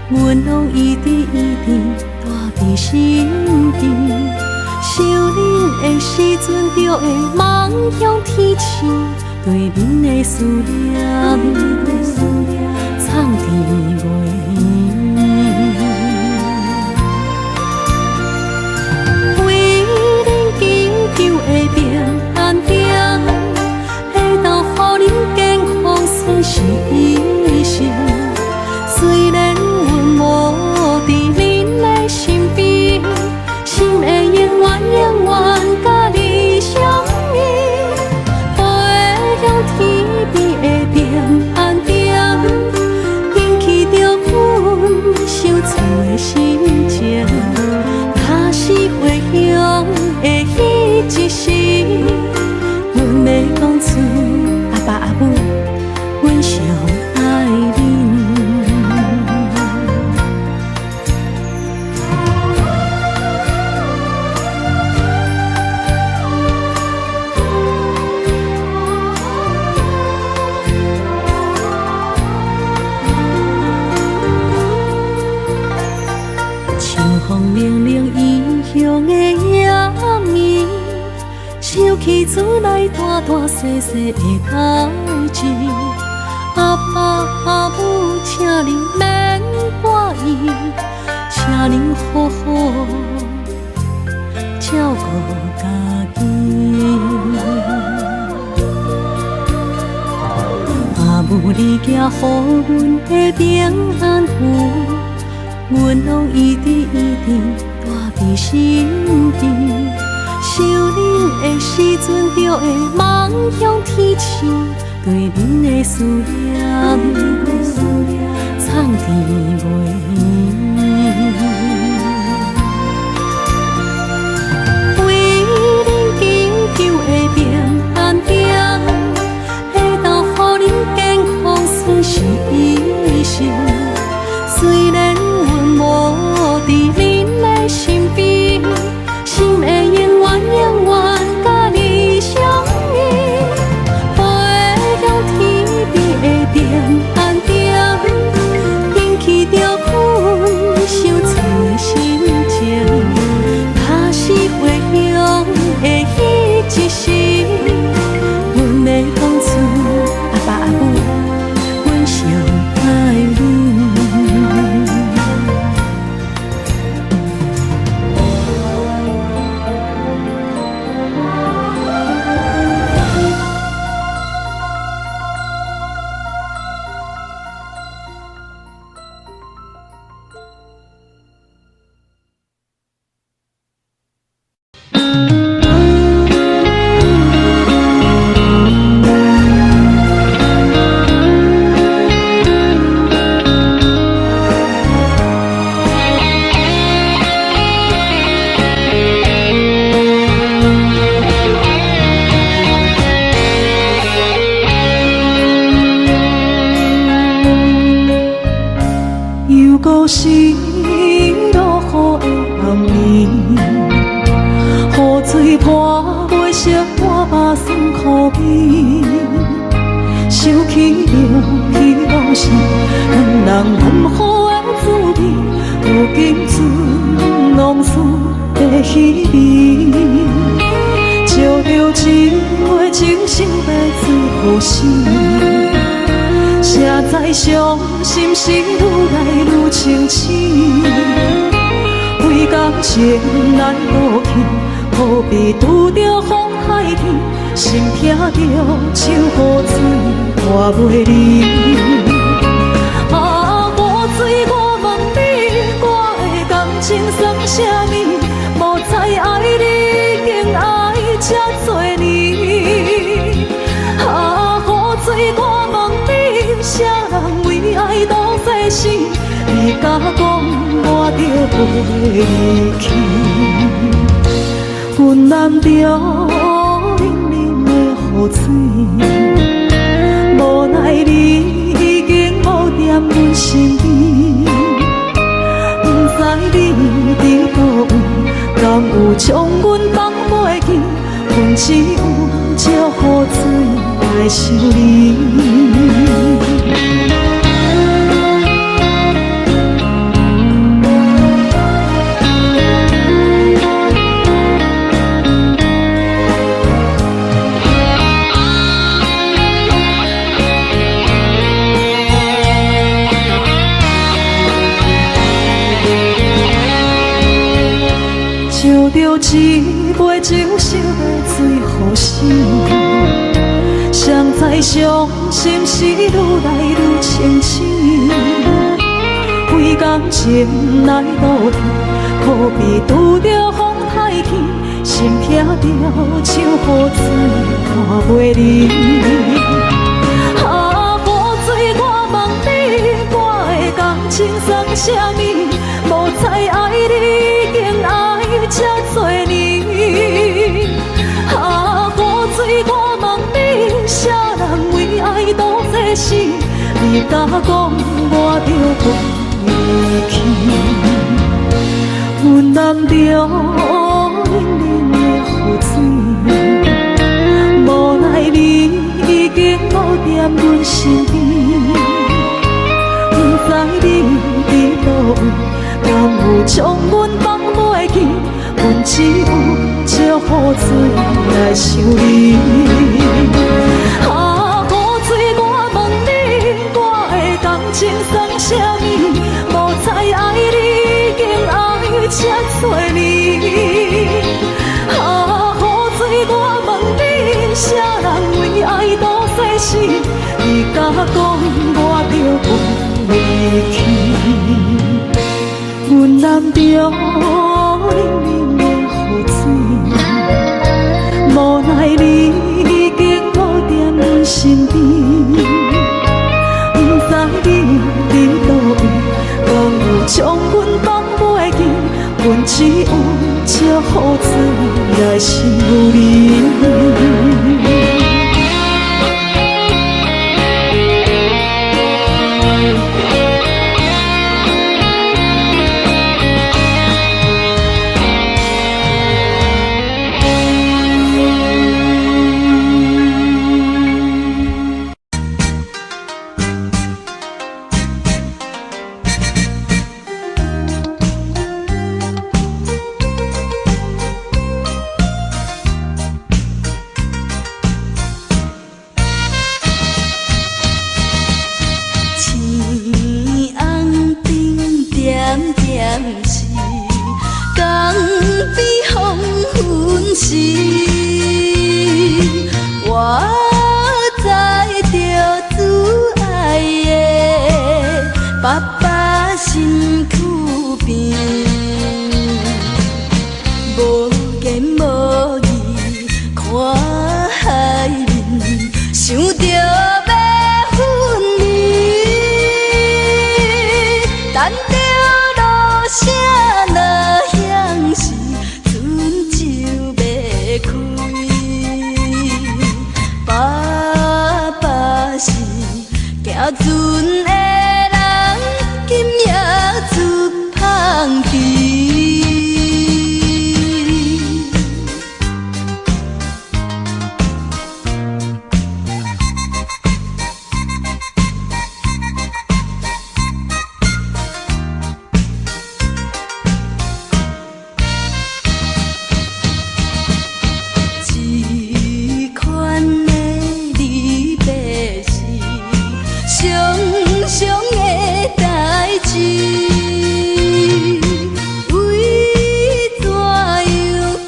阮攏一直一直帶佇身邊。想恁的時陣，就會望向天星，對恁的思念，藏佇袂圆。為恁祈求的平安定，會當予恁健康順遂一生。雖然阮無佇恁的身邊，想起厝內大大細細的代誌，阿爸阿母，請恁免掛意，請恁好好照顧家己。阿母你寄予阮的平安符，阮攏一直一直帶佇身邊。想恁的時陣，就會望向天星，對恁的思念，藏佇袂眠。為恁祈求的平安燈，會當予恁健康順遂一生。雖然阮無佇恁的身邊，心會永遠永遠佮你相依。飛向天邊的平安燈，引起著阮傷心的心情。若是回鄉的彼一時，阮會講出阿爸阿母，阮上愛恁。又閣是落雨的暗暝，雨水泼袂熄我目酸苦味。想起着彼当时，两人难好的滋味，如今剩浓思的彼味。照著一杯酒，想欲醉予死。谁知伤心事愈来愈清醒，为感情难渡去，好比拄著风海天，心疼著像雨水泼袂离。啊，雨水，我问你，我的感情算啥物？无知愛你已經愛這多年。啊，雨水，我問你，啥人為愛賭生死？你敢講我著袂離去？阮淋著冷冷的雨水，無奈你已經無踮阮身邊，不知你佇佗位，敢有將阮放袂記？阮只有借雨水來想你。照著一杯酒，想欲醉予死。誰知傷心事愈來愈清醒，為感情來賭氣，可比拄著風太天，心疼著像雨水泼袂離。啊，雨水，我問你，我的感情算啥物？無知愛你已經愛這多年。啊，雨水，我問你，啥人為愛賭生死？你敢講我著袂去？阮淋著冷冷的雨水，無奈你已經無踮阮身邊，不知你佇佗位，敢有將阮放袂記？阮只有借雨水來來想你。啊，雨水，我問你，我的感情算啥物？無知愛你已經愛這多年。啊，雨水，我問你，啥人為愛賭生死？你敢講我著袂去？阮南着冷冷的雨水，無奈你已經無踮阮身邊，不知你佇佗位，敢有將阮放袂記？阮只有這雨水來想你。青红灯点点是，江边黄昏时，我载着挚爱的爸爸身躯边，无言无语看海面，想著欲分离，等著落声若响时，船就欲开。爸爸是行船的人，今夜出芳期。这款的离别是常常的代誌，為怎樣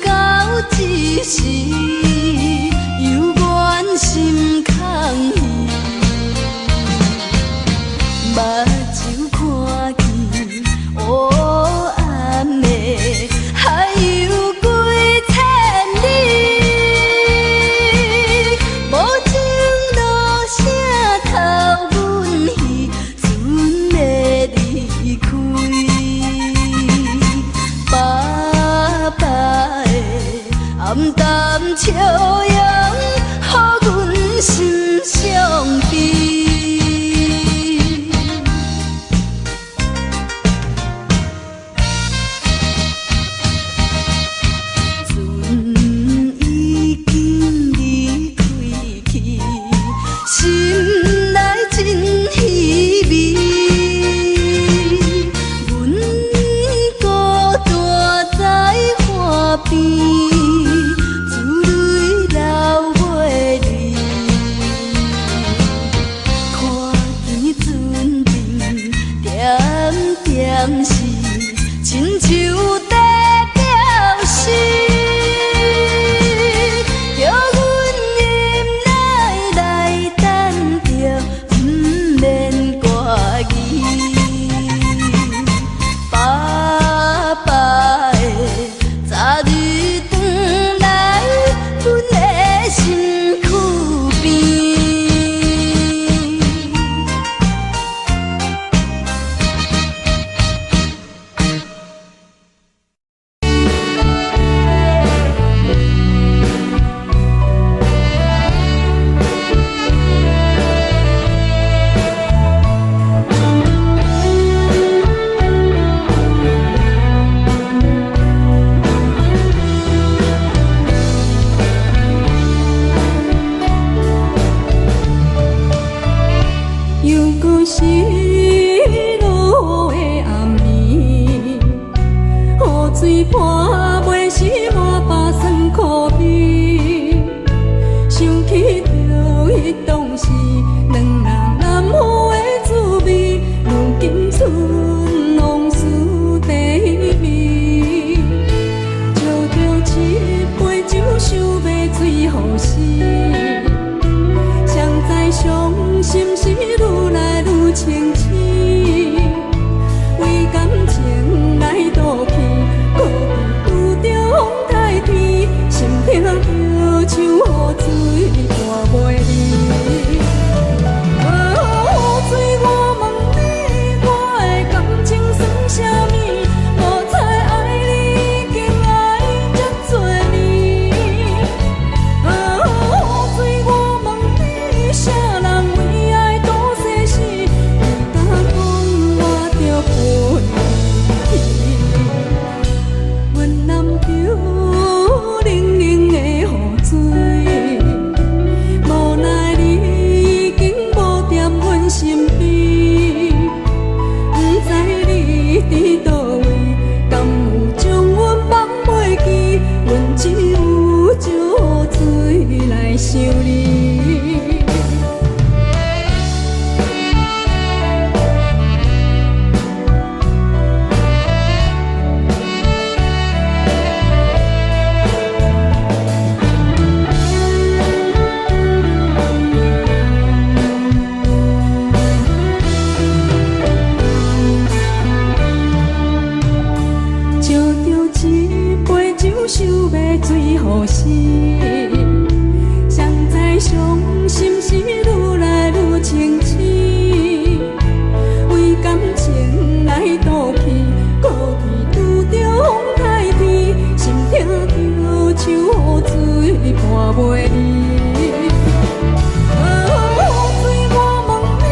到這時猶原心空虛？目睭看見烏暗的海洋幾千里，無情落聲偷阮彼船的離開。爸爸的暗淡笑容，予阮心傷悲。船已經離開去，心內真稀微。阮孤單在岸邊，珠淚流袂離。看見船燈點點是，親像在表示，叫阮忍耐來等著，毋免掛記。爸爸的早日轉來，阮的身軀邊。猶閣是落雨的暗暝，雨水泼袂湿我腹酸苦味。袂離。雨水，我問你，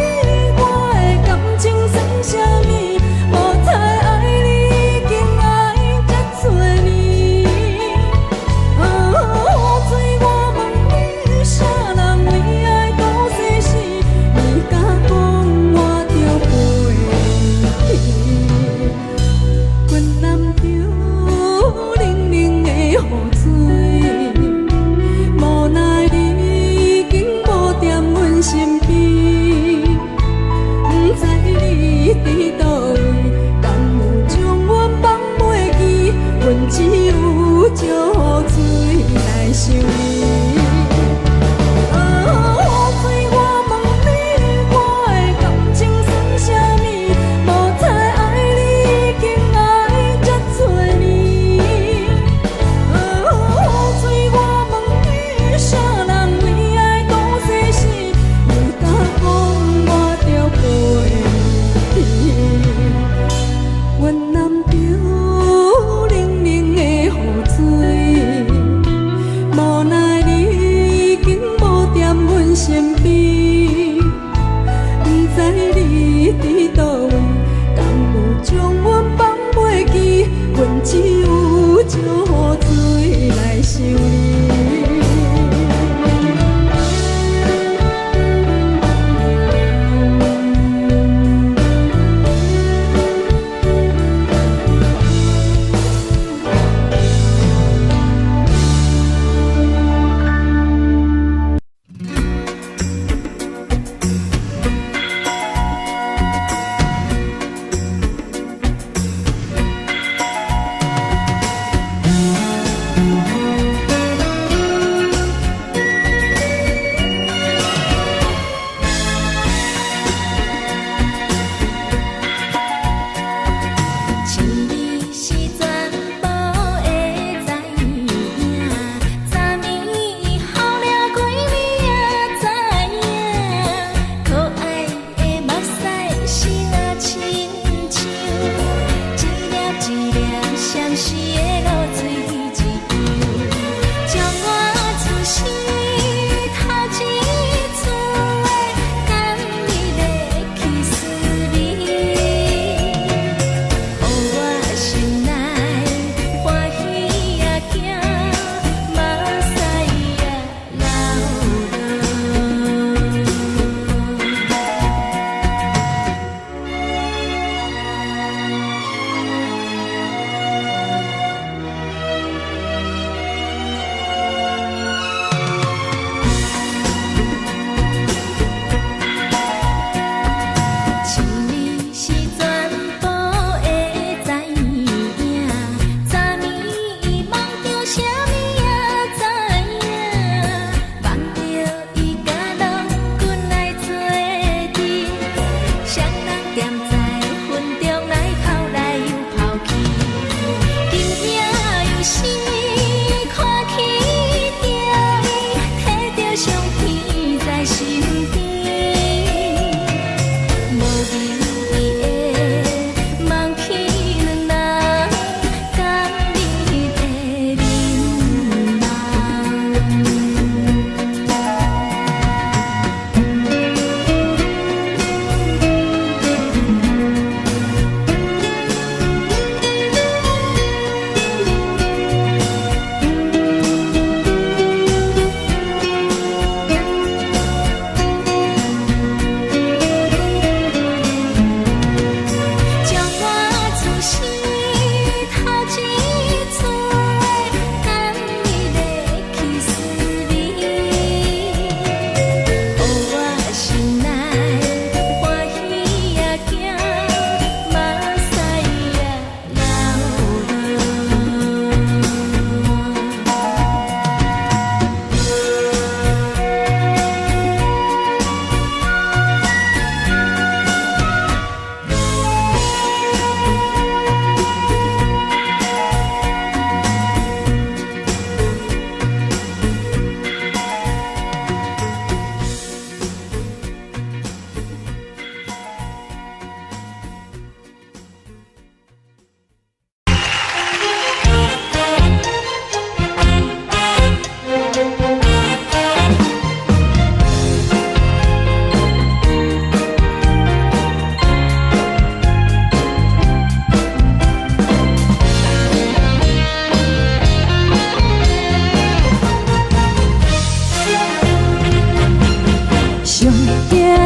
我的感情算啥物？無彩愛你已經愛這多年。雨水，我問你，啥人你愛倒世時？你敢講我著飛去？雲南著冷冷的雨水，無奈你已經無踮阮身邊，毋知你佇佗位，敢有將阮放袂記？阮只有借雨水來想你。雨水，我問你，我的感情算啥物？無彩愛你已經愛這多年。雨水，我問你，啥人你愛倒世時？你敢講我著飛去？雲南著冷冷的雨水，無奈你已經無踮阮身邊，毋知你佇佗位，敢有將阮放袂記？阮只有借雨水來想你。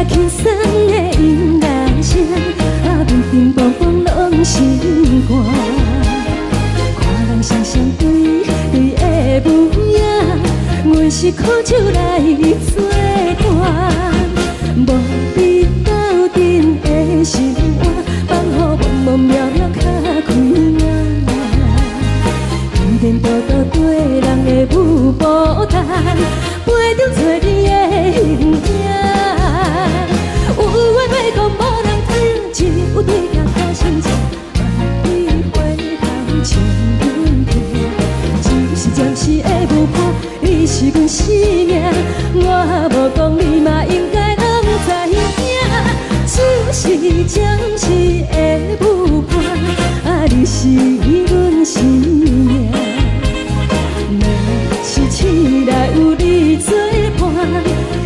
輕鬆的音樂聲，啊，乒乒乓乓攏心肝。看人雙雙對對的舞影，阮是苦酒來做伴，無比鬥陣的心肝，放予茫茫渺渺較開眼。天多多對人的舞步動，陪著找你的形影。有話欲講無人聽，只有對鏡看心情。萬里回頭唱阮聽，只是暫時的舞伴，你是阮生命。我無講你嘛應該攏知影，只是暫時的舞伴，啊，你是阮生命。若是醒來有你作伴，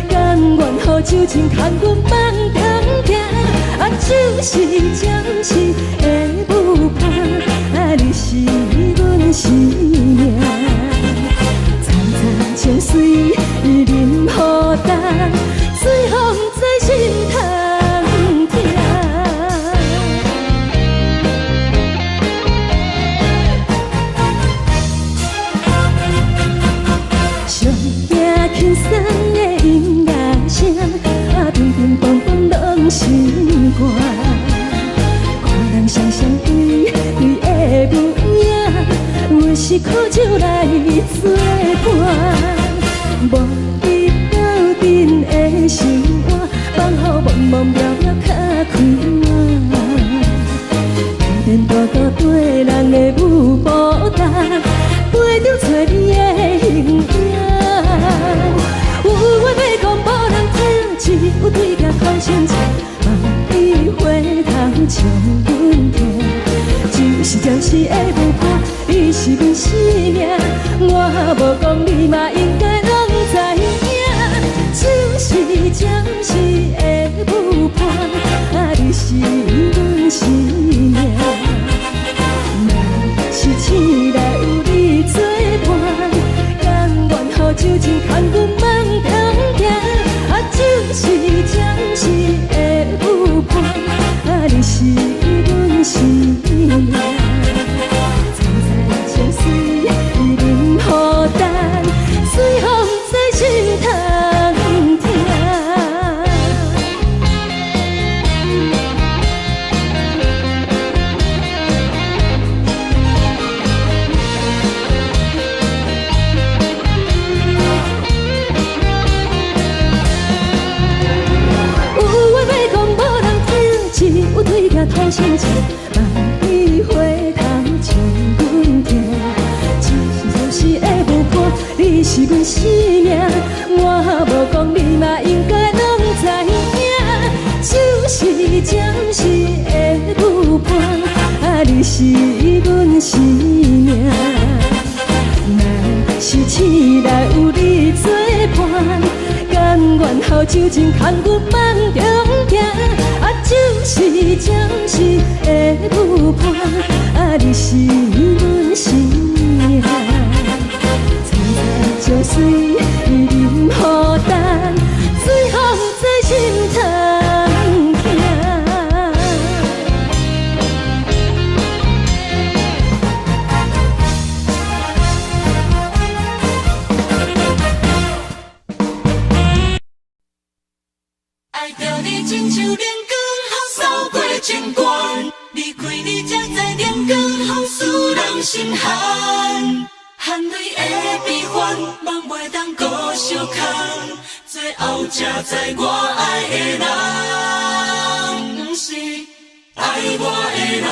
甘願予酒精牽阮放中行。啊，只是暫時的舞伴，啊，你是阮生命。層層情水淋雨重，水予毋知心通疼。上驚輕鬆的音樂聲，啊，乒乒乓乓攏心肝。看人雙雙對對的舞影，阮是苦酒來做伴，無比鬥陣的心肝，放予茫茫渺渺較開眼。天多多對人的舞步動，陪著找你的形影。有話欲講無人聽，只有對鏡看心情。望你回頭唱阮聽，只是暫時的舞伴，你是阮生命。我無講你嘛應該攏知影，只是暫時的舞伴，啊，你是阮生命。若是醒來有你作伴，甘願予酒精牽阮放中行。啊，只是暫時的舞伴，啊，你是阮生命。層層情水淋雨重，水予毋知心通疼。有話欲講無人聽，只有對鏡吐心情。望你回頭唱阮聽，只是暫時的舞伴，你是阮生命。我無講你嘛應該攏知影，只是暫時的舞伴，啊，你是阮生命。若是醒來有你作伴，甘願予酒精牽阮放中行。啊，只是暫時的舞伴，啊，你是阮生命。層層情水淋雨重，水予毋知心通疼。愛著你親像靈光，予掃過情關。離開你才知靈光予使人心寒。含淚的悲歡，夢袂當閣相牽。最後才知我愛的人，毋是愛我的人。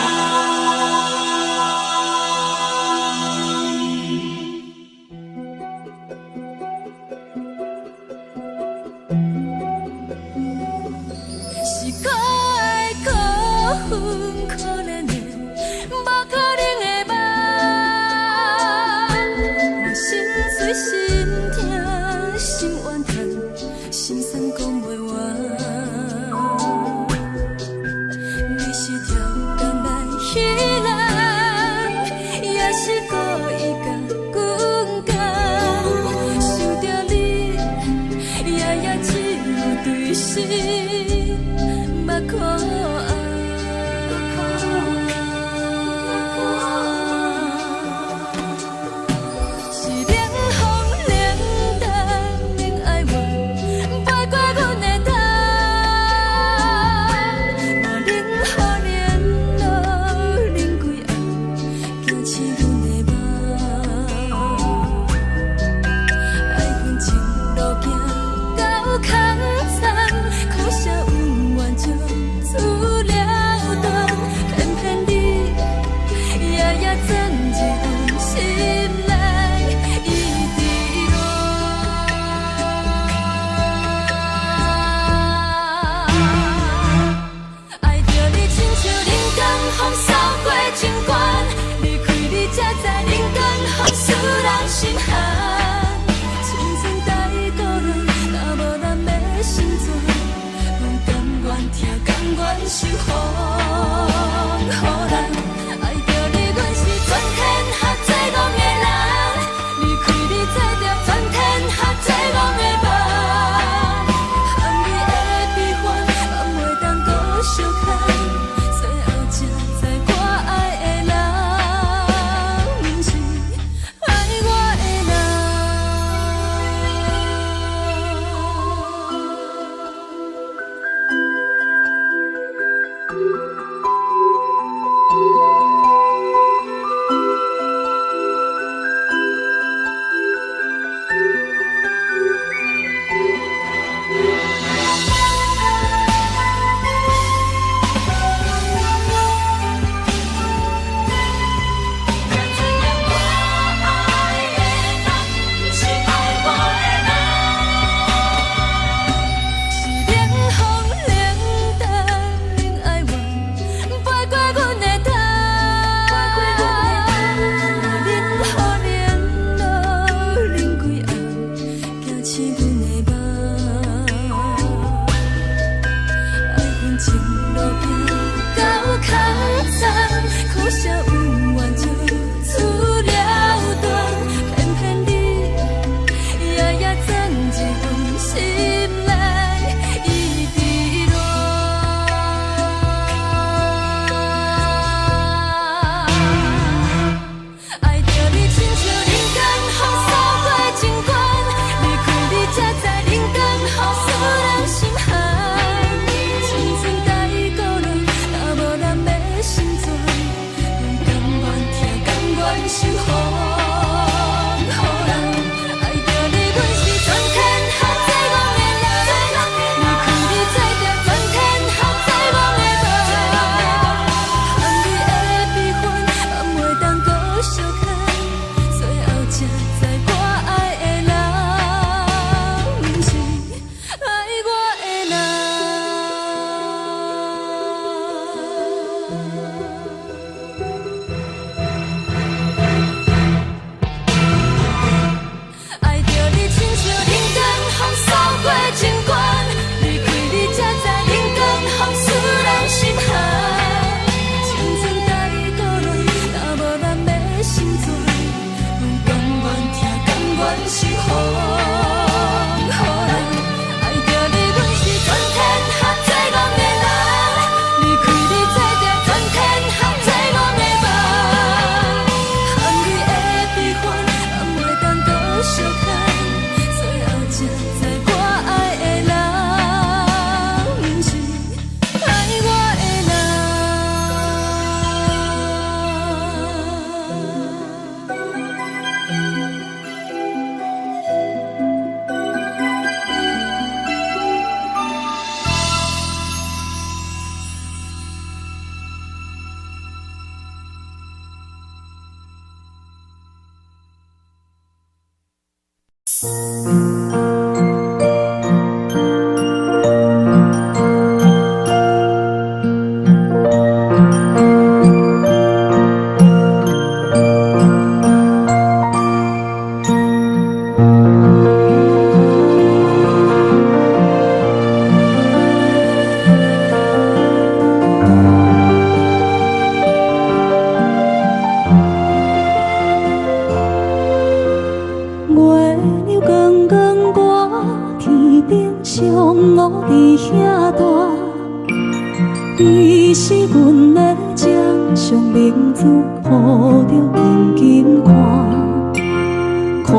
是可愛可恨可憐的，無可能的夢。我心碎心痛心怨叹，心酸講袂完。你是超工來彼人，也是故意共阮講。想著你，夜夜只有對心心捌可愛。是冷風冷淡冷哀怨，飛過阮的頭，無冷雨連露冷規暗，驚醒阮的夢。愛恨情路行到空残，可惜恩怨情自了斷，偏偏你夜夜鑽入阮心內，一直戀。愛著你親像冷江風掃過情關，離開你才知冷江風使人心寒。青春太孤單，若無咱欲成全，阮甘願疼，甘願受風雨難。愛著你，阮是全天下最戇的人，離開你才著全天下最戇的夢。含你的悲歡，放袂當閣相牽，最後才知我愛的人，毋是愛我的人。才知影我愛的人，毋是愛我的人。是冷風冷淡冷哀怨，飛過阮的頭，無冷雨連露冷規暗，驚醒阮的夢。愛恨情路行到空殘，可惜恩怨情自了斷，偏偏你夜夜鑽入阮心內，一直戀。愛著你親像冷江風掃過情關，離開你才知冷江風使人心寒。青春太孤單，若無咱欲成全，阮甘願疼，甘願受風雨難。愛著你，阮是全天下最戇的人，離開你才著全天下最戇的夢。含你的悲歡，放袂當閣相牽，最後才知我愛的人，毋是愛我的人。愛著你親像冷江風掃過情關，離開你才知冷江風使人心寒。青春太孤單，若無咱欲成全，阮甘願疼，甘願受風雨難。愛著你，阮是全天下最戇的人，離開你才著全天下最戇的夢。含你的悲歡，放袂當閣相牽，最後才知我愛的人，毋是愛我的人。上烏佇遐大，伊是阮的掌上明珠，抱著紧紧看，看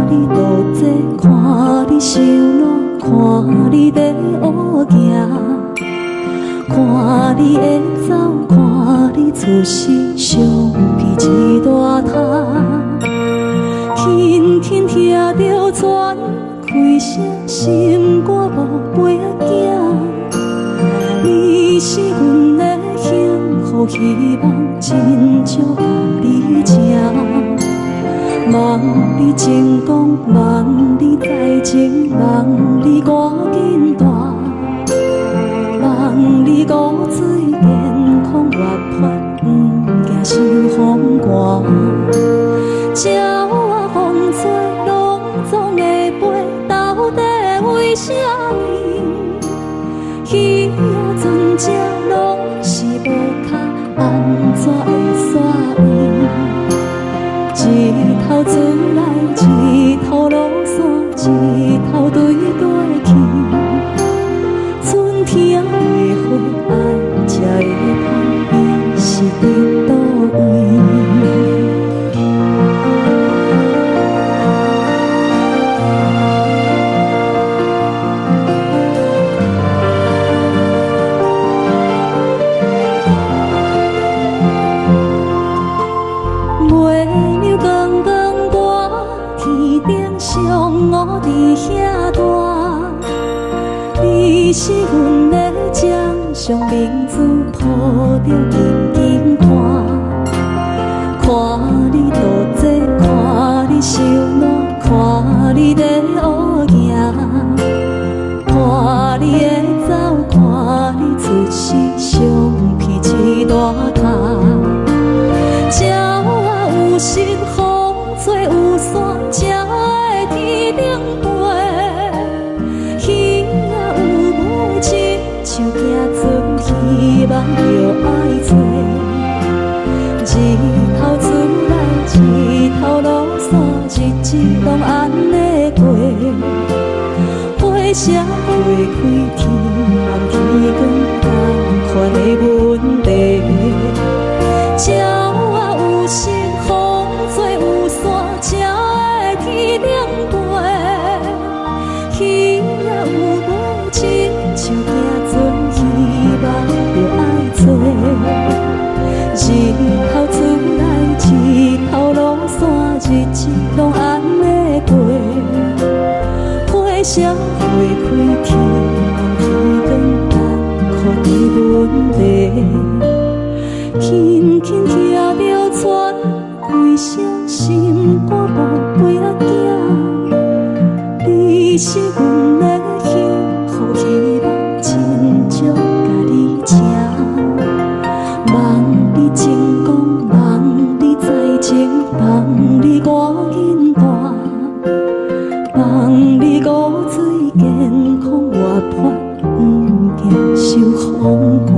你渡济，看你受难，看你咧学行，看你会走，看你出世，相片一大摊，轻轻听著船开声，心肝宝贝仔囝。你是阮的幸福希望，真少共你请。望你成功，望你才情，望你赶紧大，望你五水健康活泼，毋惊受风寒。鸟仔风吹，拢总会飞，到底为啥物？鱼仔船只拢是无跤，按怎会煞位？一头出来，一头落山，一头对过去。春天的花爱才会芳，伊是伫佗位？月亮光光挂天顶，上乌伫遐大。你是阮的掌上明珠，抱著紧紧看，看你渡济，看你受难，看你咧学行，看你会走，看你出世，相片一大摊。鸟仔有心，风吹有线，才会天顶飞。鱼仔有尾，亲像行船，希望著爱揣。日头出来，日头落山，日子拢按呢过。花谢花开，天暗天光，仝款的问题。鸟仔有心，风吹有线，才会天顶飞。鱼仔有尾，亲像行船，希望著爱揣。日头出来，日头落山，日子拢按呢过。花谢花开，天暗天光，仝款的问题。轻轻听著船开声，心肝宝贝仔囝，你是阮的幸福希望，真少共你请。望你成功，望你才情，望你赶紧大，望你五水健康活泼，毋惊受风寒。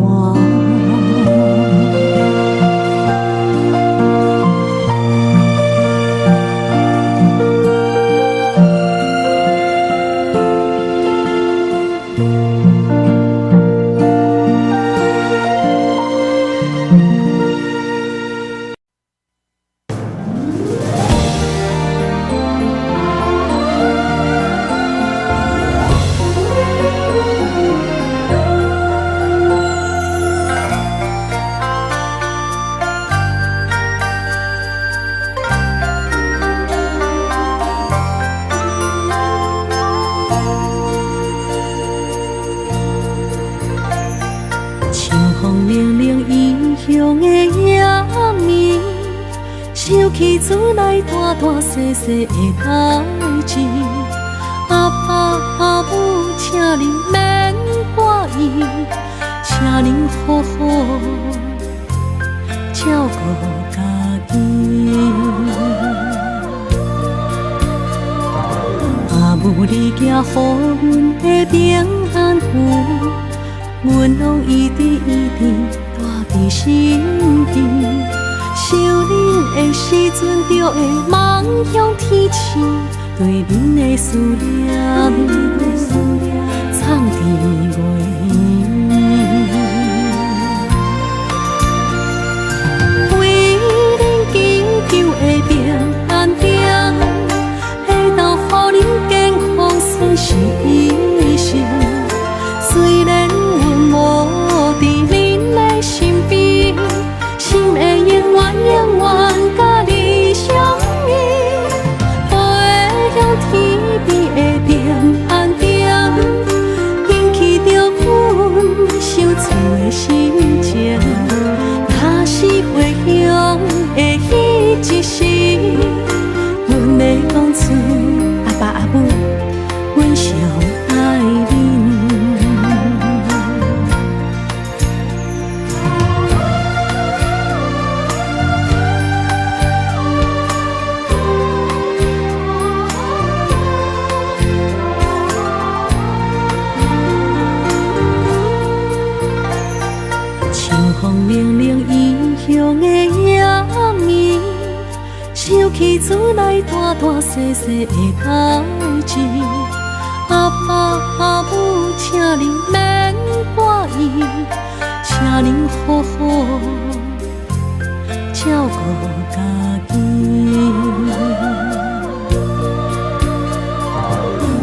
秋风凉凉，异乡的夜暝，想起厝内大大细细的代志。阿爸阿母，请恁免挂意，请恁好好照顾家己。阿母你寄予阮的平安符，阮拢一直一直带伫身边。想恁的时阵，就会望向天星，对恁的思念。冷冷異鄉的夜暝，想起厝內大大細細的代誌，阿爸阿母，請恁免掛意，請恁好好照顧家己。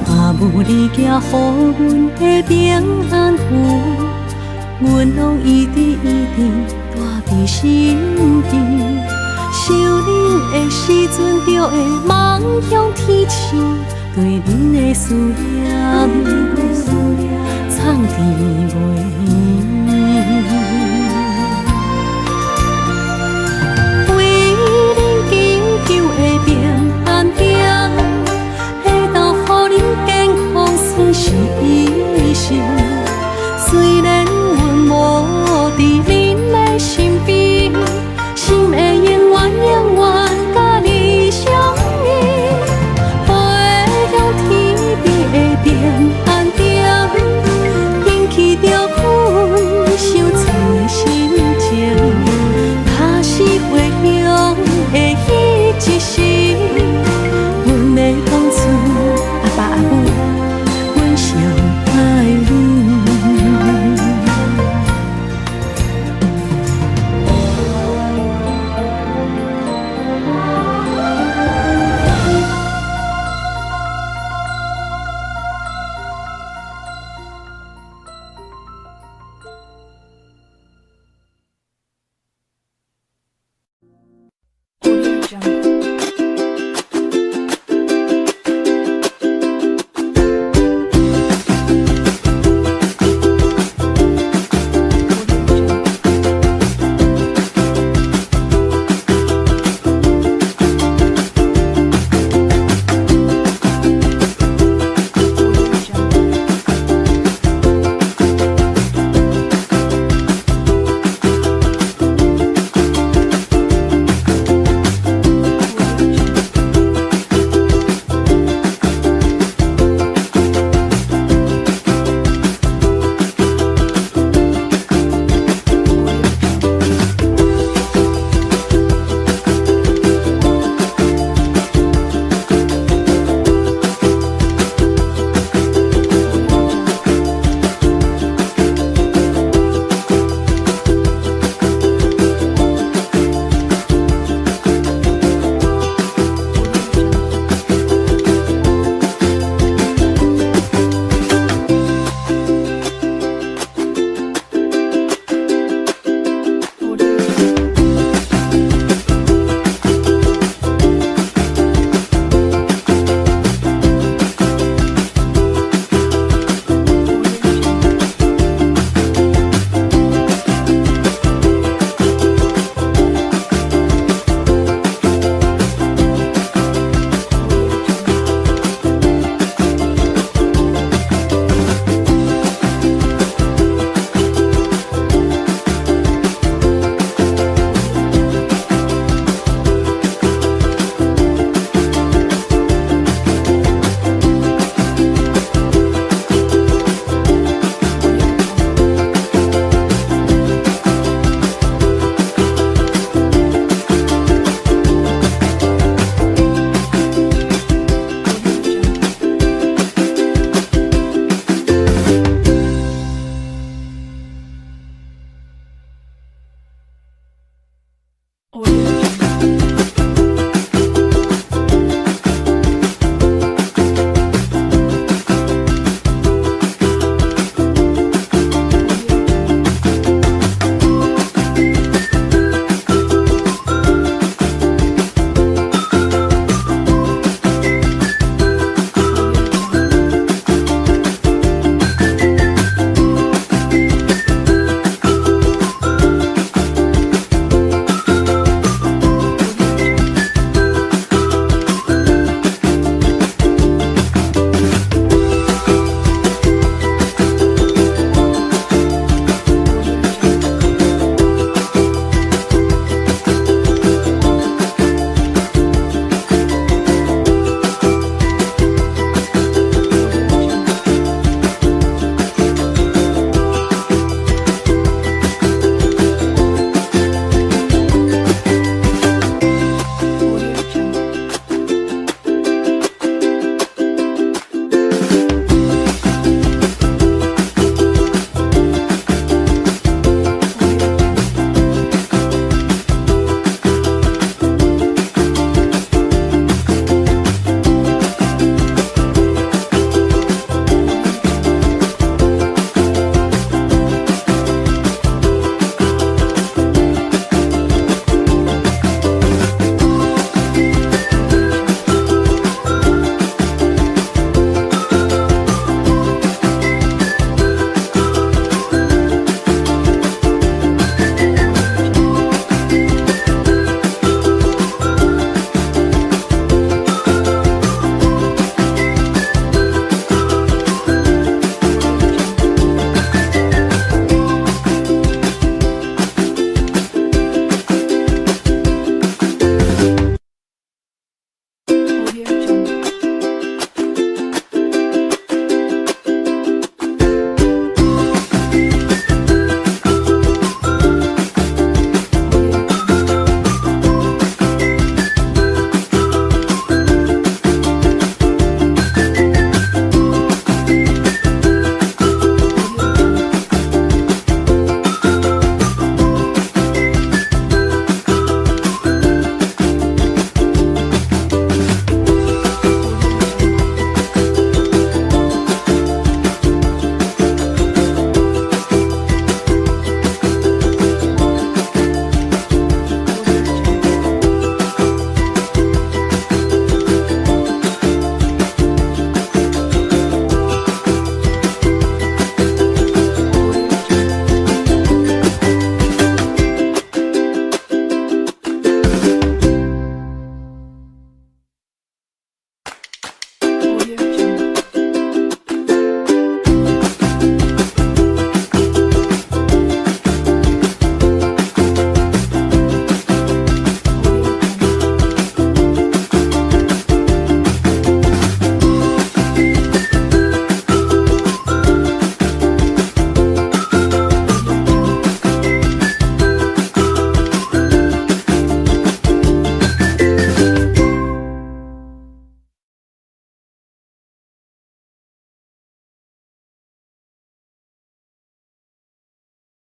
阿母你寄予阮的平安符，阮攏一直一直帶佇身邊。想恁的時陣，就會望向天星，對恁的思念，藏佇袂圓。為恁祈求的平安行，會當予恁健康順遂一生。